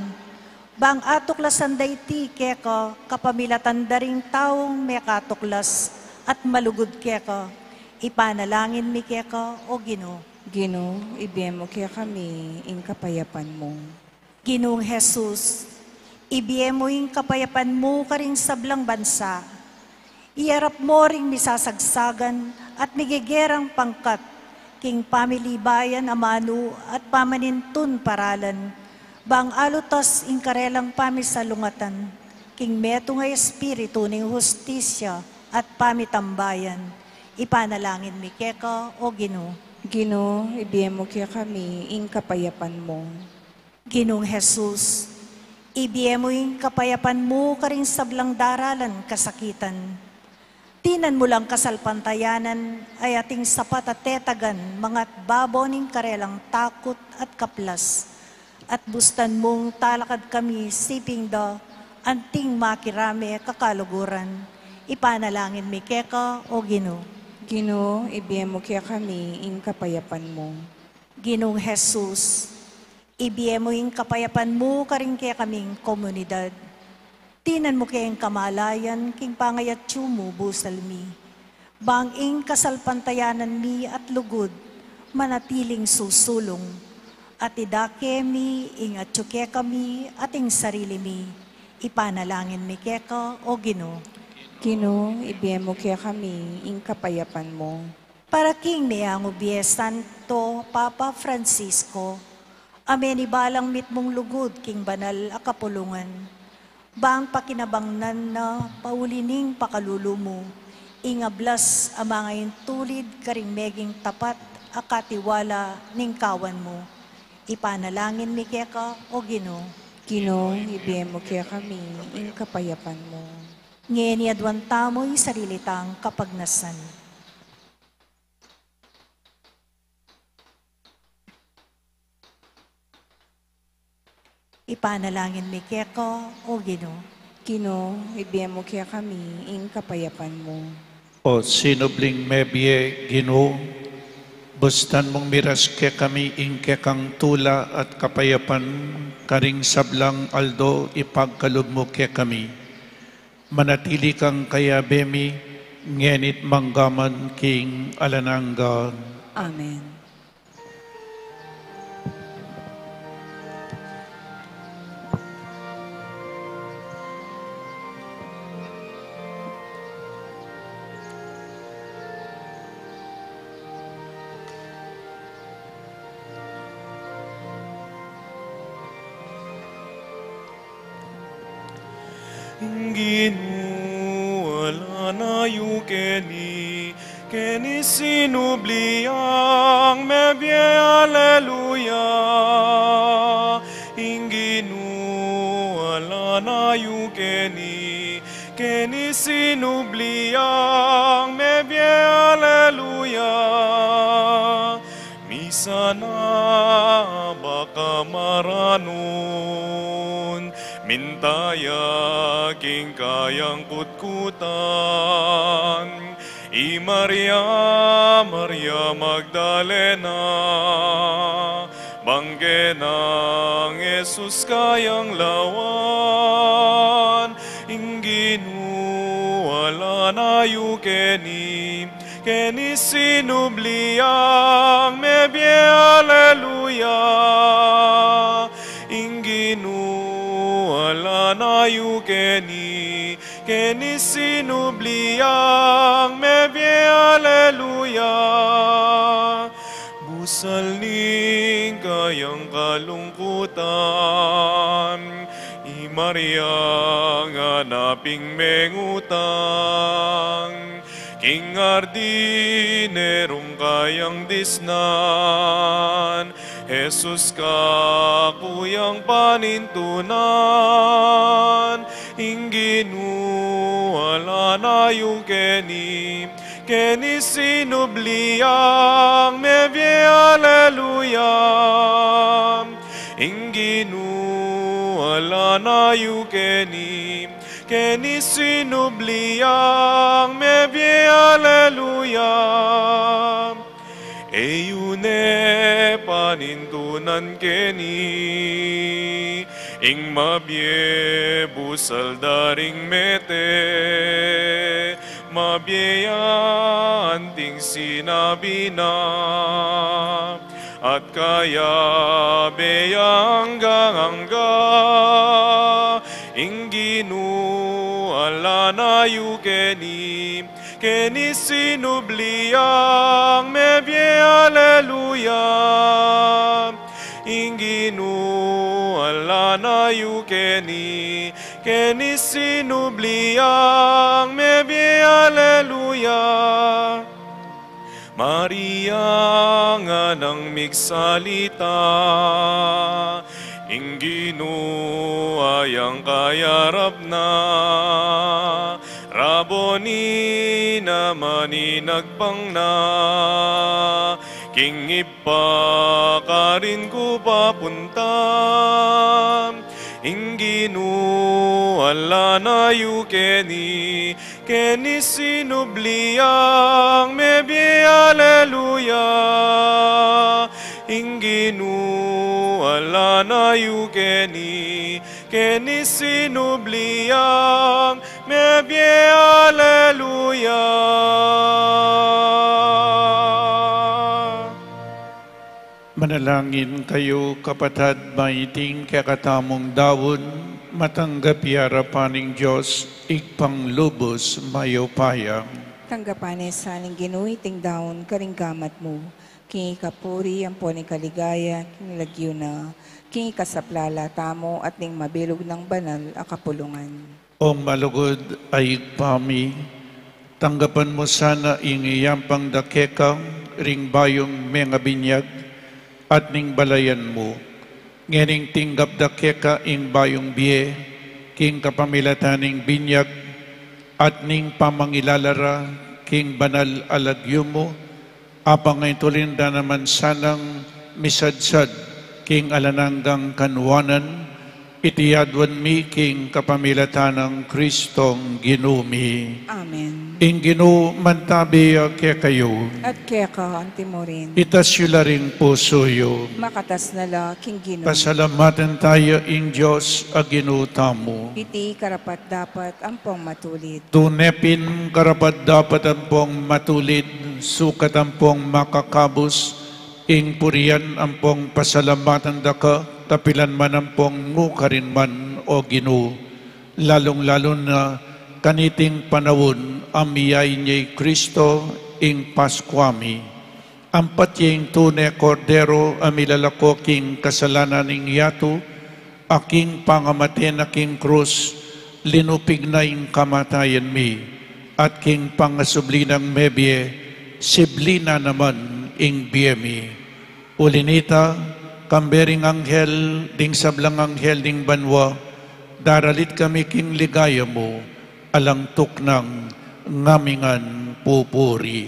bang atuklasan da iti keka kapamilatan da ring taung mekatuklas at malugud keka, ipanalangin mi keka, O Ginu. Ginu, ibie mu kekami ing kapayapan mu. Ginung Jesus, ibie mu ing kapayapan mu karing sablang bansa. Iyarap mu ring misasagsagan at migegerang pangkat, king pamilibayan a manu at pamanintun paralan, bang alutas ing karelang pamisalungatan, king metung a espiritu ning hustisya at pamitambayan. Ipanalangin mi keka, O Ginu. Ginu, ibie mu kekami ing kapayapan mu. Ginung Jesus, ibie mu ing kapayapan mu karing sablang daralan kasakitan. Tinan mu lang kasalpantayanan a ating sapat a tetagan mangat babo ning karelang takut at kaplas, at bustan mung talakad kami siping da anting makirame kakaluguran. Ipanalangin mi keka, O Ginu. Ginu, ibie mu kekami ing kapayapan mu. Ginung Jesus, ibie mu ing kapayapan mu karing kekaming komunidad. Dinan mu keng kamalayan king pangayatsu mu, busal mi. Bang ing kasalpantayanan mi at lugud manatiling susulung, at idake mi ing atsu kekami at ing sarili mi, ipanalangin mi keka, O Ginu. Ginu, ibie mu kekami ing kapayapan mu. Para king meangu bie Santo Papa Francisco, a menibalang mitmung lugud king banal a kapulungan, bang pakinabangnan na pauli ning pakalulu mu, ing ablas a mangaintulid karing meging tapat a katiwala ning kawan mu. Ipanalangin mi keka, O Ginu. Ginu, ibie mu kekami ing kapayapan mu. Ngeni aduan tamu ing sarili tang kapagnasan. Ipanalangin mi keka, O Ginu. Ginu, ibie mu kekami ing kapayapan mu. O sinubling mebie, Ginu, bustan mung miras kekami ing kekang tula at kapayapan karing sablang aldo, ipagkalub mu kekami. Manatili kang kayabe mi, ngeni't manggaman king alang angga. Amen. Ing Ginu, ala na yu keni, keni sinubli yang mebie, aleluya. Ing Ginu, ala na yu keni, keni sinubli yang mebie, aleluya. Misan a baka maranun, minta ya king kayang kutkutan, i Maria, Maria Magdalena, bang keni nang Jesus kayang lawan. Ing Ginu, ala na yu keni, keni sinubli yang mebie, aleluya. Ing Ginu, ala na yu keni, keni sinubli yang mebie, aleluya. Busal ning kayang kalungkutan, i Maria ngana pin mengutang, king hardin nerung kayang disnan, Jesus kakuyang panintunan. Ing Ginu, ala na yu keni, keni sinubli yang mebie, aleluya. Ing Ginu, ala na yu keni, keni sinubli yang mebie, aleluya. E yu ne panintunan keni, ing mabie busal da ring mete, mabie ya anting sinabi na, at kayabe ya anggang angga. Ing Ginu, ala na yu keni, keni sinubli yang mebie, aleluya. Ing Ginu, ala na yu keni, keni sinubli yang mebie, aleluya. Maria nganang migsalita, ing Ginu ayang kayarap na, Raboni naman inagpang na, king Ibpa karin ku papunta. Ing Ginu, ala na yu keni, keni sinubli yang mebie, aleluya. Ing Ginu, ala na yu keni, Keni sinubli yang mebie, aleluya. Manalangin kayu, kapatad, ba iting kekatamung daun matanggap ya arapan ning Dios, Ibpang lubus mayupaya. Tanggapan ne sa ning Ginu iting daun karing gamat mu, king ikapuri ampon ikaligaya king lagyu na, king ikasaplala tamu at ning mabilug nang banal a kapulungan. O malugud a Ibpa mi, tanggapan mu sana ing iyampang da keka ring bayung mengabinyag at ning balayan mu. Ngening tinggap da keka ing bayung bie king kapamilatan ning binyag at ning pamangilala ra king banal a lagyu mu, apang ituling da naman sanang misadsad king alang anggang kanuanan, iti aduan mi king kapamilatan nang Kristong Ginu mi. Amen. Ing Ginu mantabi ya kekayu. At keka antimurin. Itas yu la ring pusu yu. Makatas na la king Ginu. Pasalamatan taya ing Dios a Ginu tamu. Iti karapat-dapat ampong matulid. Tune pin karapat-dapat ampong matulid, sukat ampong makakabus, ing purian ampong pasalamatan da ka, kapilan man ampong nukarin man, O Ginu, lalung-lalu na kaniting panaun a miyain ya i Kristo ing Paskua mi. Ampat ya ing tune Kordero a milalako king kasalanan ning yatu, a king pangamate na king krus, linupig na ing kamatayan mi, at king pangasubli nang mebie, sibli na naman ing bie mi. Uli nita, kambe ring anghel ding sablang anghel ding banua, daralit kami king ligaya mu, alang tuknang ngamingan pupuri.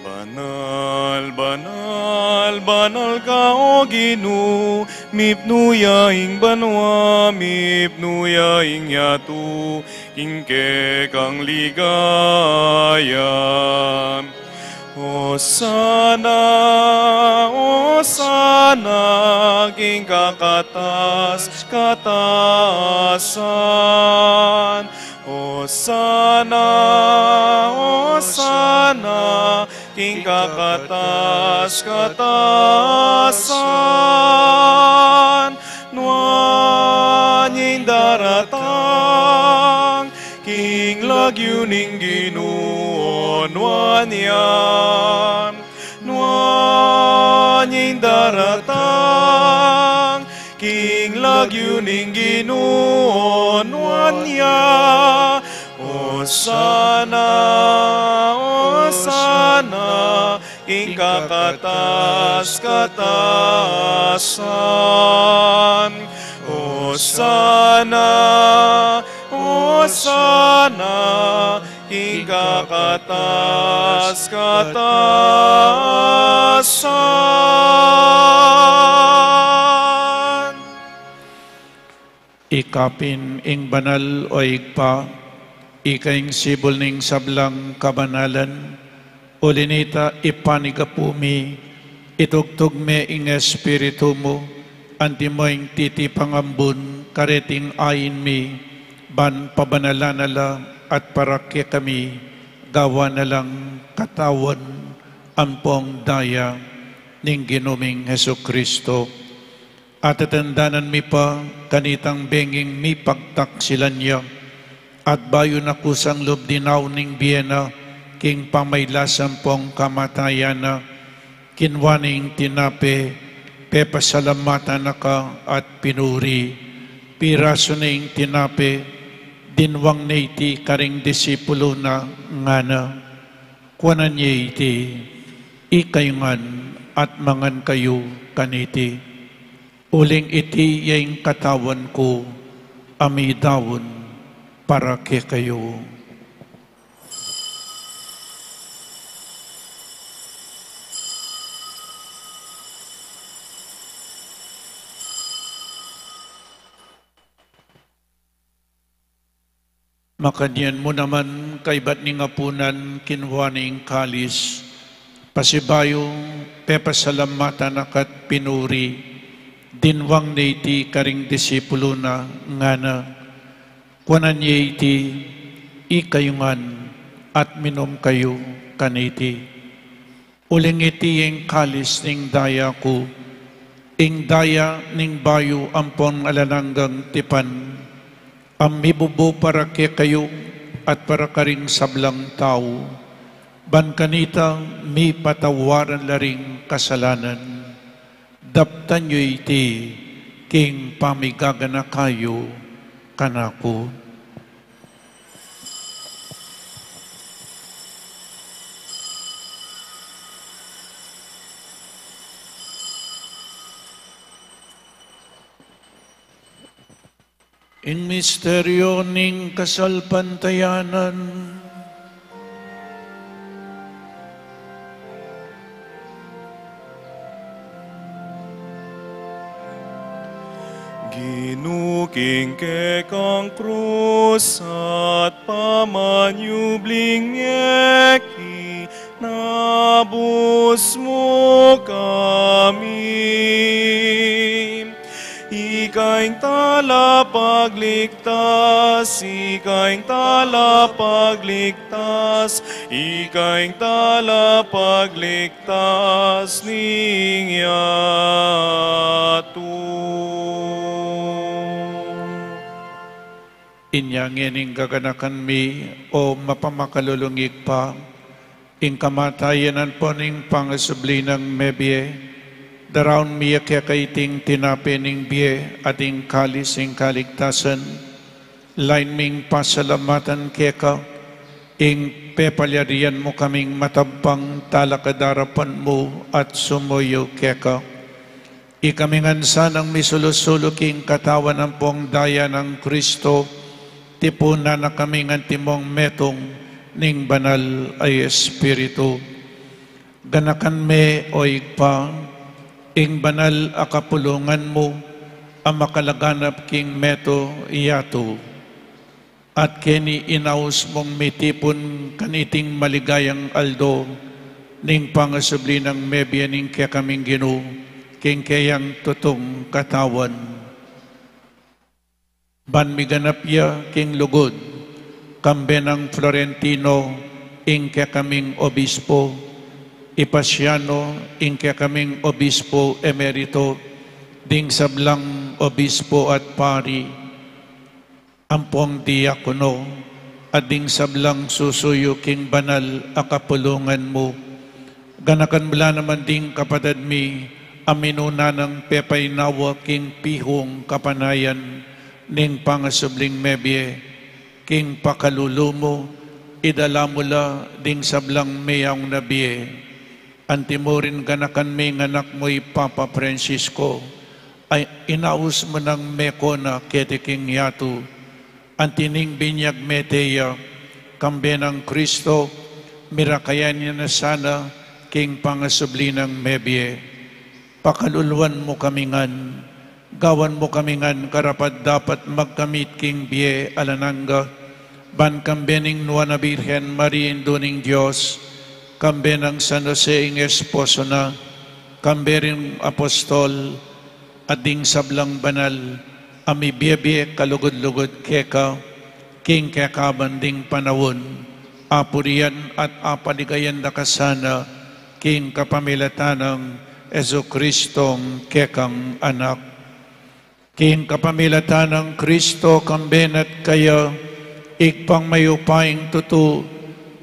Banal, banal, banal ka, O Ginu, mipnu ya ing banua, mipnu ya ing yatu king kekang ligaya. Osana, Osana king kakatas-katasan. Osana, Osana king kakatas-katasan. Nuan ya ing daratang king lagyu ning Ginu, o nuan ya. Nuan ya ing daratang king lagyu ning Ginu, o nuan ya. Osana, Osana king kakatas-katasan. Osana, Osana king kakatas-katasan. Ika pin ing banal, o Ibpa, ika ing sibul ning sablang kabanalan. Uli nita, ipanigapu mi, itugtug me ing Espiritu mu, antimo ing titipang ambun kareting ain mi, ban pabanalan na la at para kekami, gawan na lang katawan ampong daya ning Ginu ming Jesucristo. Atatandanan mi pa kanitang benging mipagtaksilan ya, at bayu na kusang lub dinaun ing bie na king pamailas ampong kamatayan na, kinua ne ing tinape, pepasalamatan na ka at pinuri, pirasu ne ing tinape, dinwang ne iti karing disipulu na, ngana: Kuanan ye iti, ikayu ngan at mangan kayu kaniti. Uling iti ya ing katawan ku a midaun para kekayu. Makanyan mu naman, kaybat ning apunan, kinua ne ing kalis, pasibayu pepasalamatan na ka't pinuri, dinwang ne iti karing disipulu na, ngana: Kuanan ye iti ikayu ngan at minum kayu kaniti. Uling iti ing kalis ning daya ku, ing daya ning bayu ampon alang anggang tipan, a mibubu para kekayu at para karing sablang tau, ban kanita mipatawaran la ring kasalanan. Daptan yu iti king pamigaganaka yu kanaku. Ing misteryo ning kasalpantayanan. Ginu, king kekang krus at pamanyubling mie, kinabus mu kami. Ika ing talapagligtas, ika ing talapagligtas, ika ing talapagligtas ning yatu. Inya ngening gaganakan mi, o mapamakalulung Ibpa, ing kamatayan ampon ing pangasubli nang mebie, daraun mi ya keka iting tinape ning bie at ing kalis ning kaligtasan, lain ming pasalamatan keka, ing pepalyarian mu kaming matabang talakad king arapan mu at sumuyu keka. Ikami ngan sanang misulu-sulu king katawan ampong daya nang Kristo, tipunan na kami ngan timong metung ning Banal a Espiritu. Ganakan me, o Ibpa, ing banal a kapulungan mu, a makalaganap king meto yatu. At keni inaus mung mitipun kaniting maligayang aldo ning pangasubli nang mebie ning kekaming Ginu, king keyang tutung katawan. Ban miganap ya king lugud, kambe nang Florentino, ing kekaming obispo, i Pasiano, ing kekaming obispo emerito, ding sablang obispo at pari, ampong diakono, at ding sablang susuyu king banal a kapulungan mu. Ganakan mu la naman ding kapatad mi, a minuna nang pepainawa king pihung kapanayan ning pangasubling mebie, king pakalulu mu, idala mu la ding sablang meyaung na bie. Antimurin ganakan mi ing anak mu i Papa Francisco, a inaus mu nang meko na keti king yatu, anti ning binyag mete ya, kambe nang Kristo, mirakayan ya na sana king pangasubli nang mebie. Pakaluluan mu kami ngan, gawan mu kami ngan karapat-dapat magkamit king bie alang angga, ban kambe ning Nuan a Birhen Maria, Indu ning Dios, kambe nang San Jose ing esposo na, kambe ring apostol, at ding sablang banal a mibie-bie kalugud-lugud keka, king kekaban ding panaun, apurian at apaligayan da ka sana, king kapamilatan nang Jesucristong kekang Anak. King kapamilatan nang Kristo, kambe na at kaya, Ibpang mayupayang tutu,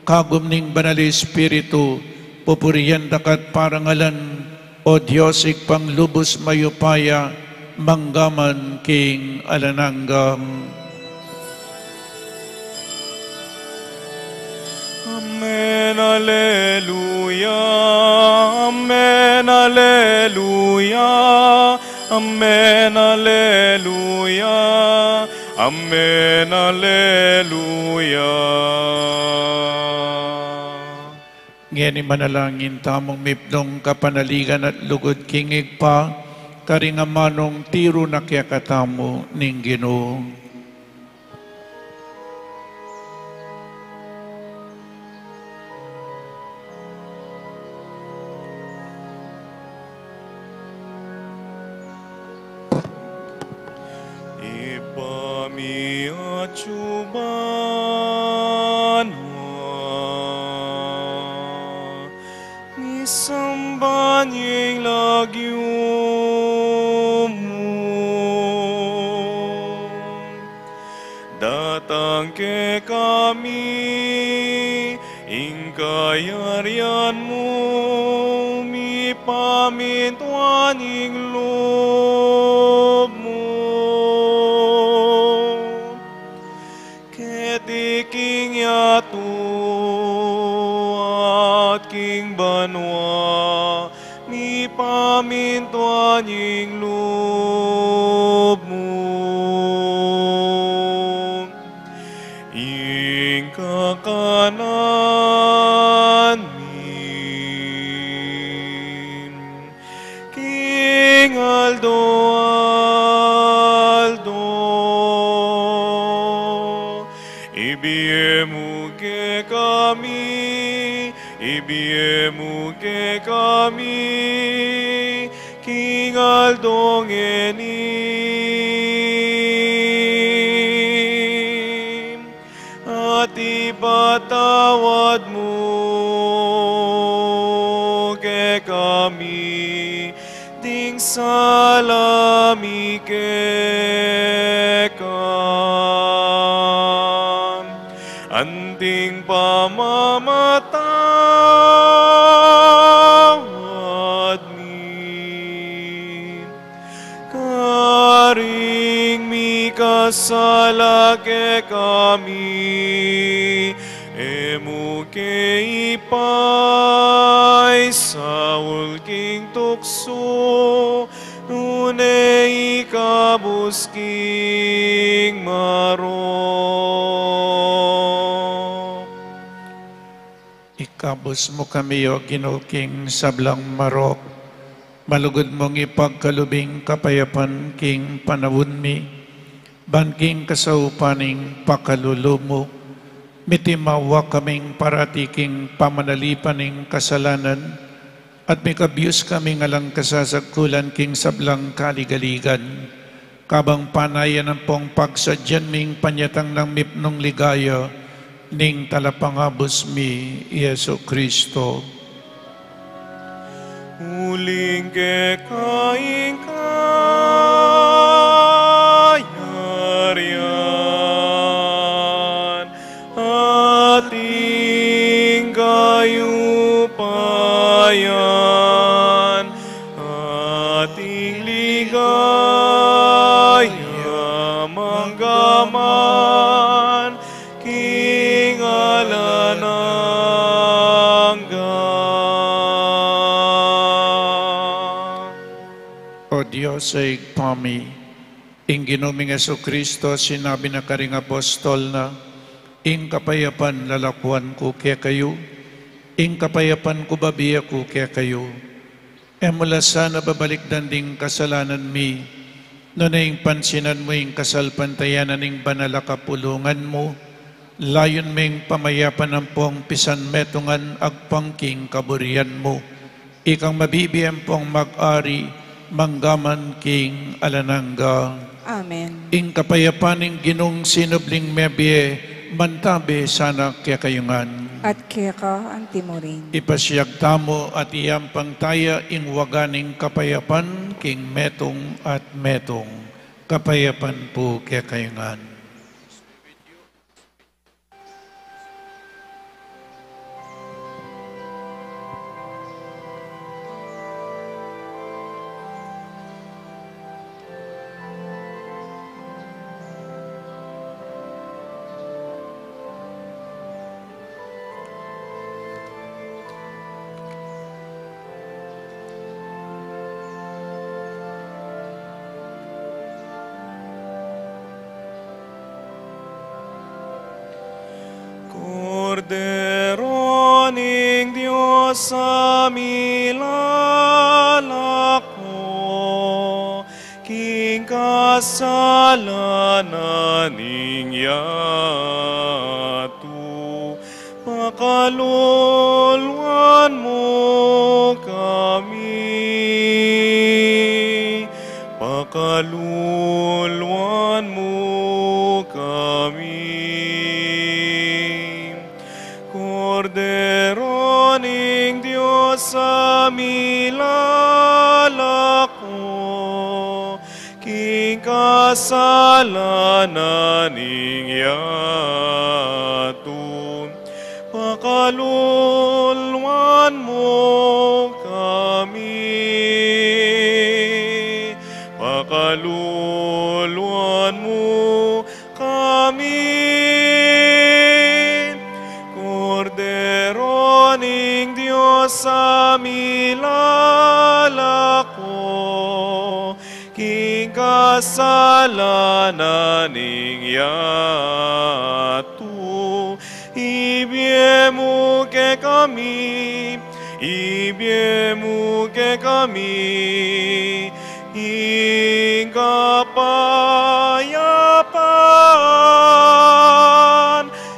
kagum ning Banal Espiritu, pupurian da ka at parangalan, O Dios, Ibpang lubus mayupaya, mangga man king alang angga. Amen, aleluya, amen, aleluya, amen, aleluya, amen, aleluya. Ngeni manalangin tamung mipnung kapanaligan at lugud king Ibpa, karing amanung tiru na kekatamu ning Ginu. mi atyu banua, misamban ya ing lagyu mu. Datang kekami ing kayarian mu, mipamintuan ing lub mu keti king yatu at king banua, mipamintuan ing lub mu. Ing kakanan mi king aldo-aldo, ibie mu kekami, ibie mu kekami king aldo ngeni, at ipatawad mu kekami ding sala mi keka, anting pamamatawad mi karing mikasala kekami. E mu ke ipaisaul king tuksu, nune ikabus king marok. Ikabus mu kami, O Ginu, king sablang marok. Malugud mung ipagkalub ing kapayapan king panaun mi, ban king kasaupan ning pakalulu mu, mitimawa kaming parati king pamanalipan ning kasalanan, at mikabius kaming alang kasasagkulan king sablang kaligaligan, kabang panayan ampong pagsadyan ming panyatang nang mipnung ligaya ning Talapangabus mi, i Jesucristo. Uling keka ing kayarian, at ing kayupayan, at ing ligaya manggaman king alang angga. O Dios a Ibpa mi, ing Ginu ming Jesucristo sinabi na karing apostol na, "Ing kapayapan lalakuan ku kekayu, ing kapayapan ku babie ku kekayu." E mu la sana babalikdan ding kasalanan mi, nune ing pansinan mu ing kasalpantayanan ning banal a kapulungan mu, layun ming pamayapan ampong pisanmetungan agpang king kaburian mu. Ikang mabibie ampong mag-ari manggaman king alang angga. Amen. Ing kapayapan ning Ginung sinubling mebie, mantabi sana kekayu ngan. At keka anti mu rin. Ipasiag tamu at iyampang taya ing waga ning kapayapan king metung at metung. Kapayapan pu kekayu ngan. Kordero ning Dios a milalako king kasalanan ning yatu, pakaluluan mu kami, pakaluluan mu kasalanan ning yatu. Pakaluluan mu kami, pakaluluan mu kami. Kordero ning Dios a milalako king kasalanan ning yatu, ibie mu kekami, ibie mu kekami ing kapayapan,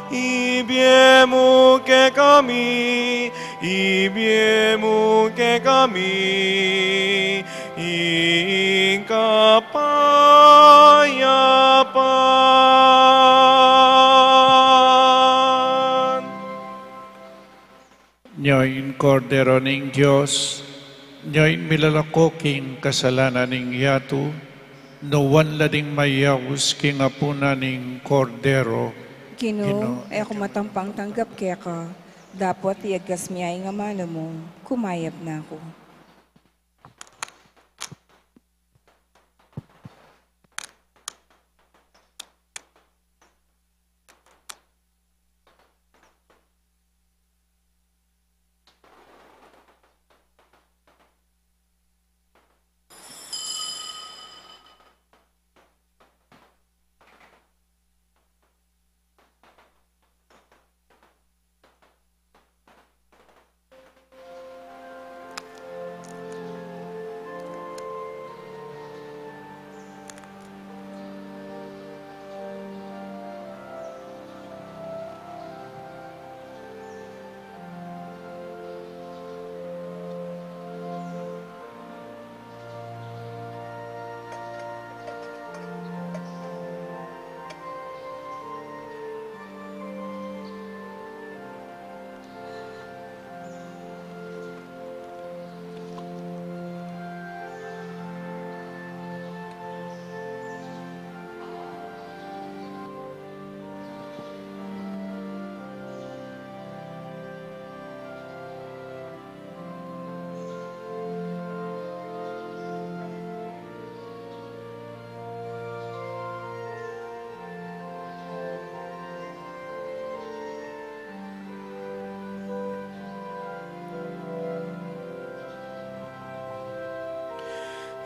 ibie mu kekami, ibie mu kekami ing kapayapan. Nya ing Kordero ning Dios, nya ing milalako king kasalanan ning yatu. Nuan la ding mayaus king apunan ning Kordero. Ginu, Ginu, e ku matampang tanggap keka, dapot iagkas me ya ing amanu mu, kumayap na ku.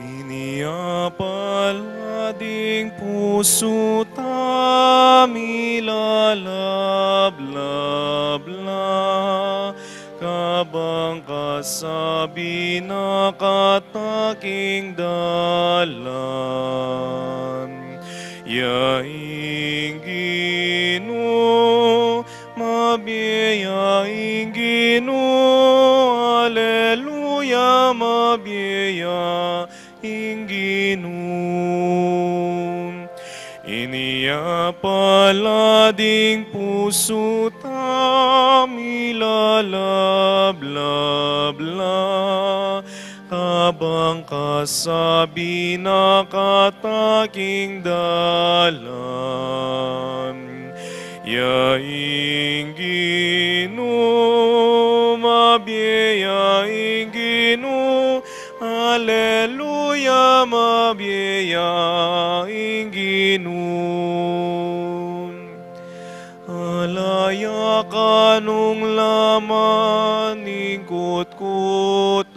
Inya pala ding pusu ta milalablab la, kabang kasabi na kata king dalan. Ya ing Ginu, mabie ya ing Ginu, aleluya, mabie ya ing Ginu. Inya pala ding pusu ta milalablab la, kabang kasabi na kata king dalan. Ya ing Ginu, mabie ya ing Ginu, aleluya, mabie ya ing Ginu. Ala ya kanung laman ning kutkutan,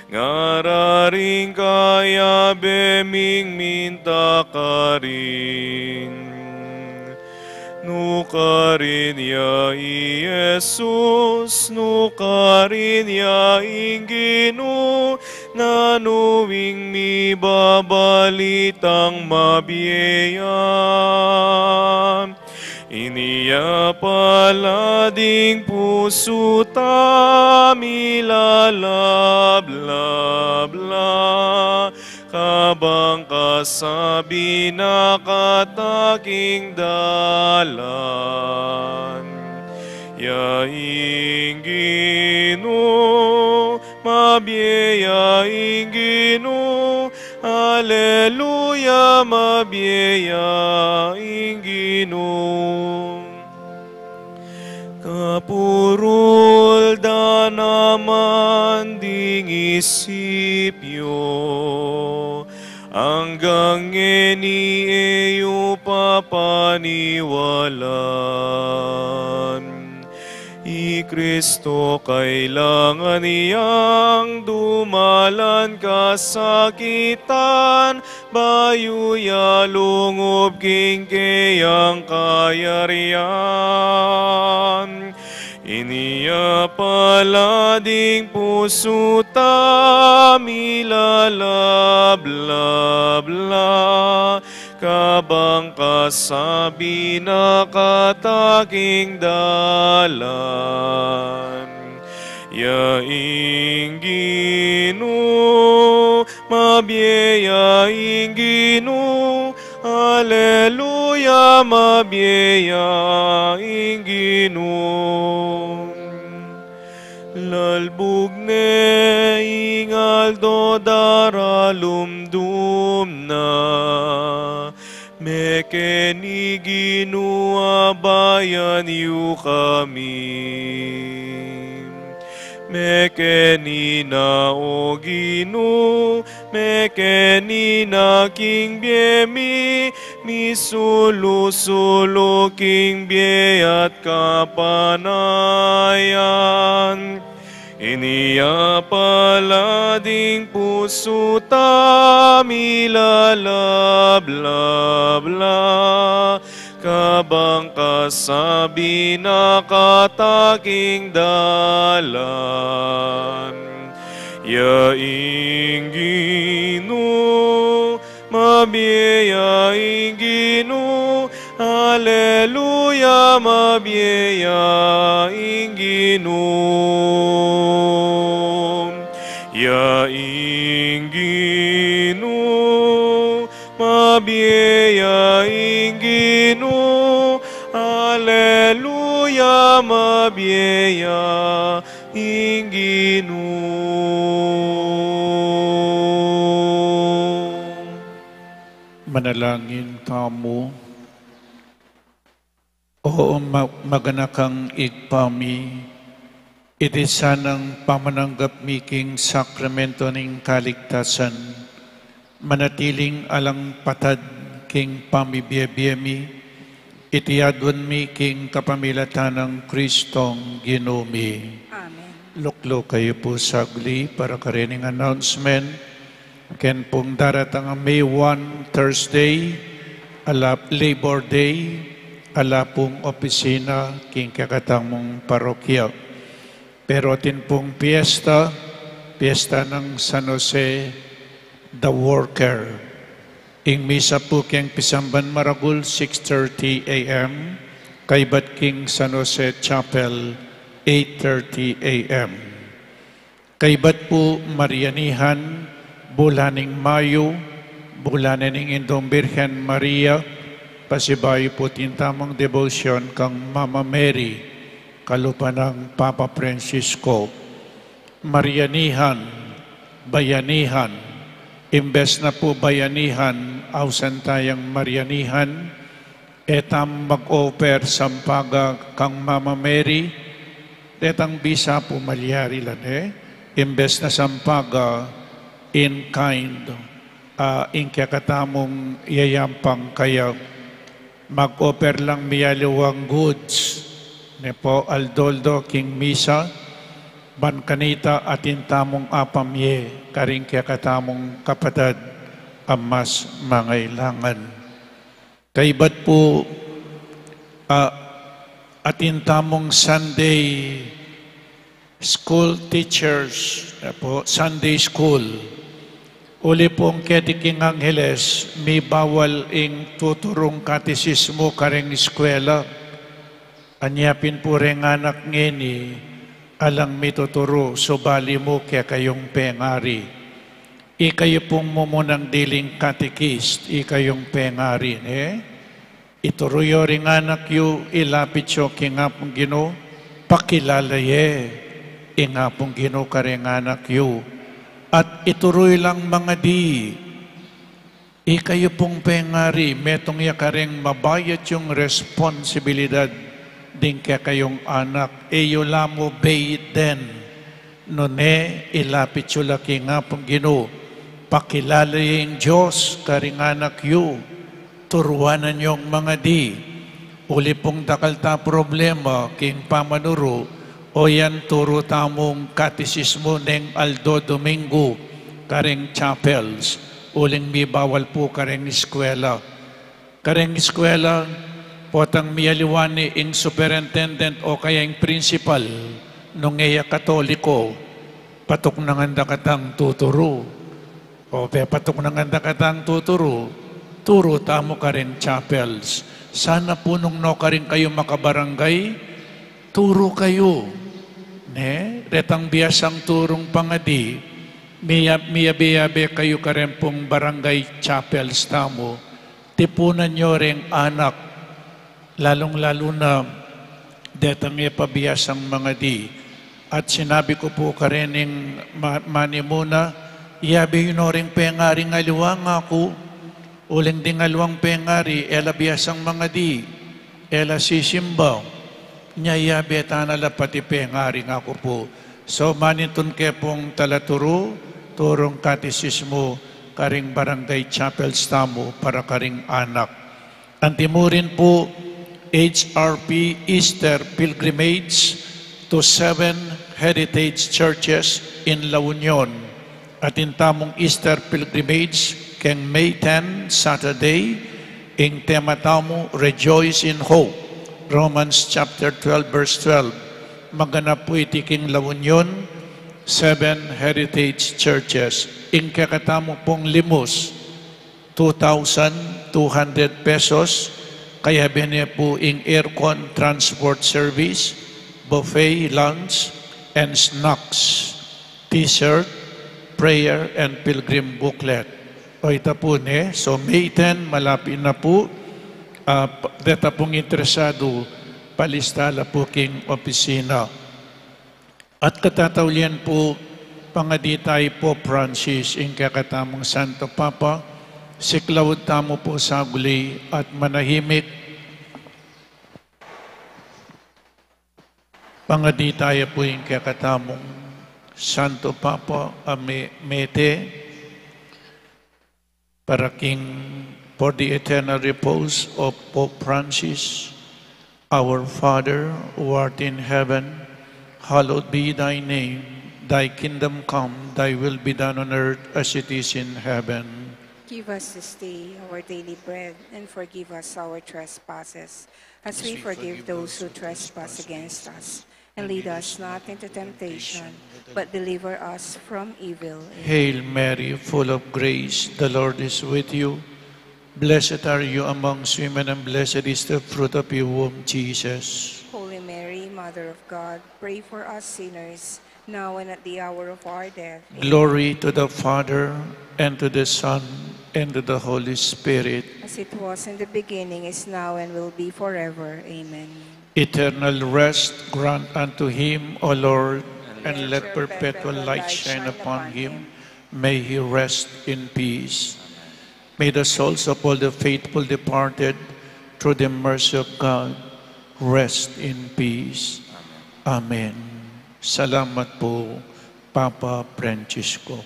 ngara ring kayabe ming minta karin. Nukarin ya i Jesus, nukarin ya ing Ginu, nanu ing mibabalitang mabie ya? Inya pala ding pusu ta milalablab la, kabang kasabi na kata king dalan. Ya ing Ginu, mabie ya ing Ginu, aleluya. munisipyo, anggang ngeni e yu papaniwalan. I Kristo kailangan yang dumalan kasakitan, bayu ya lungub king keyang kayarian. Inya pala ding pusu ta milalablab la, kabang kasabi na kata king dalan. Ya ing Ginu, mabie ya ing Ginu, aleluya, mabie ya ing Ginu. Lalbug ne ing aldo, daralumdum na, mekeni Ginu, abayan yu kami. Mekeni na, o Ginu, mekeni na king bie mi, misulu-sulu king bie at kapanayan. Inya pala ding pusu ta milalablab la, kabang kasabi na kata king dalan. Ya ing Ginu, mabie ya ing Ginu, aleluya, mabie ya ing Ginu. Ya ing Ginu, mabie ya ing Ginu, aleluya, mabie ya ing Ginu. Manalangin tamu. O ma-, maganakang Ibpa mi, iti sanang pamananggap mi king sakramento ning kaligtasan, manatiling alang patad king pamibie-bie mi, iti aduan mi king kapamilatan nang Kristong Ginu mi. Amen. Lukluk kayu pu sagli para karening announcement. Ken pung daratang a May one, Thursday, ala Labor Day, ala pung opisina king kekatamung parokya. Pero atin pung piesta, piesta nang San Jose the Worker. Ing misa pu keng pisamban maragul, six thirty A M, kaybat king San Jose Chapel, eight thirty A M. Kaybat pu Marianihan, bulan ning Mayu, bulan ning Indung Birhen Maria, pasibayu pu king tamung debosyon kang Mama Mary, kalupa nang Papa Francisco. Marianihan, bayanihan, imbes na pu bayanihan, ausan tayang Marianihan, e tamu mag-offer sampaga kang Mama Mary, detang bisa pu malyari la ne, imbes na sampaga, in kind, a, ing kekatamung yayampang kaya, mag-offer lang miyaliwang goods, ne pu, aldo-aldo king misa, ban kanita atin tamung apamye karing kekatamung kapatad a mas mangailangan. Kaybat pu, a, atin tamung Sunday school teachers, a pu, Sunday school. Uli pung keti king Angeles, mibawal ing tuturung katesismu karing eskwela. Anya pin pu reng anak ngeni, alang mituturu, subali mu kekayung pengari. Ikayu pung mumunang diling katekist, ikayung pengari, ne? Ituru yu ring anak yu, ilapit yu king Apung Ginu, pakilala ye ing Apung Ginu karing anak yu. At ituru yu lang mangadi, ikayu pung pengari, metung ya karing mabayat yung responsibilidad ding kekayung anak, e yu la mu beden. Nune, ilapit yu la king Apung Ginu, pakilala ye ing Dios karing anak yu, turuanan yung mangadi. Uli pung dakal ta problema king pamanuru, o yan turu tamung katesismu neng aldo Domingo karing chapels, uling mibawal pu karing eskwela. Karing eskwela, potang mialiwa ne ing superintendent o kaya ing principal, nung e ya Katoliko, patuknangan da katang tuturu. O pepatuknangan da katang tuturu, turu tamu karing chapels. Sana pu nung nukarin kayu makabarangay, turu kayu. Ne, retang biasang turung pangadi, miya-, miyabe-yabe kayu karin pung barangay chapels tamu. Tipunan yu ring anak, lalung-lalu na detang e pa biasang mangadi. At sinabi ku pu karin ing ma-, manimuna, iyabe yu no ring pengaring aliwa, ngaku. Uling ding aliwang pengari, e la biasang mangadi, e la sisimba. Nya iyabe ta na la pati pengari, ngaku pu. So, manintun ke pung talaturu, turung katesismu karing barangay chapels tamu para karing anak. Antimurin pu, H R P Easter Pilgrimage to seven Heritage Churches in La Union. Atin tamung Easter Pilgrimage keng May ten, Saturday, ing tema tamu, Rejoice in Hope, Romans chapter twelve, verse twelve. Maganap pu iti king La Union, seven Heritage Churches. Ing kekatamu pung limus, two thousand two hundred pesos, kayabe ne pu ing aircon, transport service, buffet, lunch, and snacks, t-shirt, prayer, and pilgrim booklet. O ita pu ne, so May ten, malapit na pu, ah, p-, deta pung interesadu, palista la pu king opisina. At katataulian pu, pangadi tamu Pope Francis, ing kekatamung Santo Papa, siklaud tamu pu saguli at manahimik. Pangadi tamu pu ing kekatamung Santo Papa, a me-, mete, para king, for the eternal repose of Pope Francis. Our Father, who art in heaven, hallowed be thy name. Thy kingdom come, thy will be done on earth as it is in heaven. Give us this day our daily bread, and forgive us our trespasses, as we forgive those who trespass against us. And lead us not into temptation, but deliver us from evil. Amen. Hail Mary, full of grace, the Lord is with you. Blessed are you amongst women, and blessed is the fruit of your womb, Jesus. Holy Mary, Mother of God, pray for us sinners, now and at the hour of our death. Amen. Glory to the Father, and to the Son, and to the Holy Spirit. As it was in the beginning, is now, and will be forever. Amen. Eternal rest grant unto him, O Lord, and let perpetual light shine upon him. May he rest in peace. May the souls of all the faithful departed, through the mercy of God, rest in peace. Amen. Salamat pu, Papa Francisco.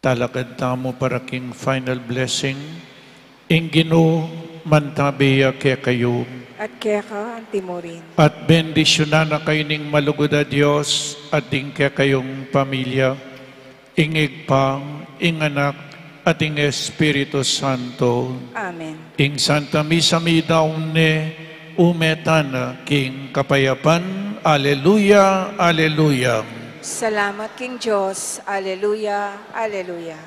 Talakad tamu para king final blessing. Ing Ginu mantabi ya kekayu. At keka antimurin. At bendisyunan na kayu ning malugud a Dios, at ding kekayung pamilya, ing Ibpa, ing Anak, at ing Espiritu Santo. Amen. Ing Santa Misa midaun ne, ume tana king kapayapan. Aleluya, aleluya. Salamat king Dios. Aleluya, aleluya.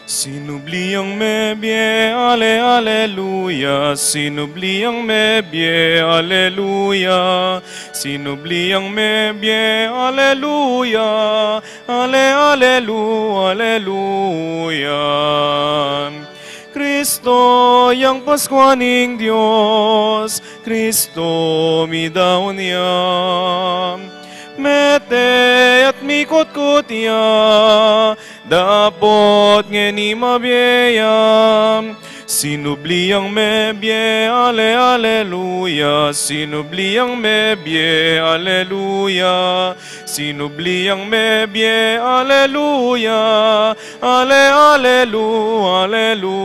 Sinubli yang mebie, ale, aleluya. Sinubli yang mebie, aleluya. Sinubli yang mebie, aleluya. Ale, alelu-, aleluya. Kristo yang Paskua ning Dios, Kristo midaun ya. Mete at mikutkut ya, dapot ngeni mabie ya. Sinubli yang mebie, ale, aleluya. Sinubli yang mebie, aleluya. Sinubli yang mebie, aleluya. Ale, alelu, alelu.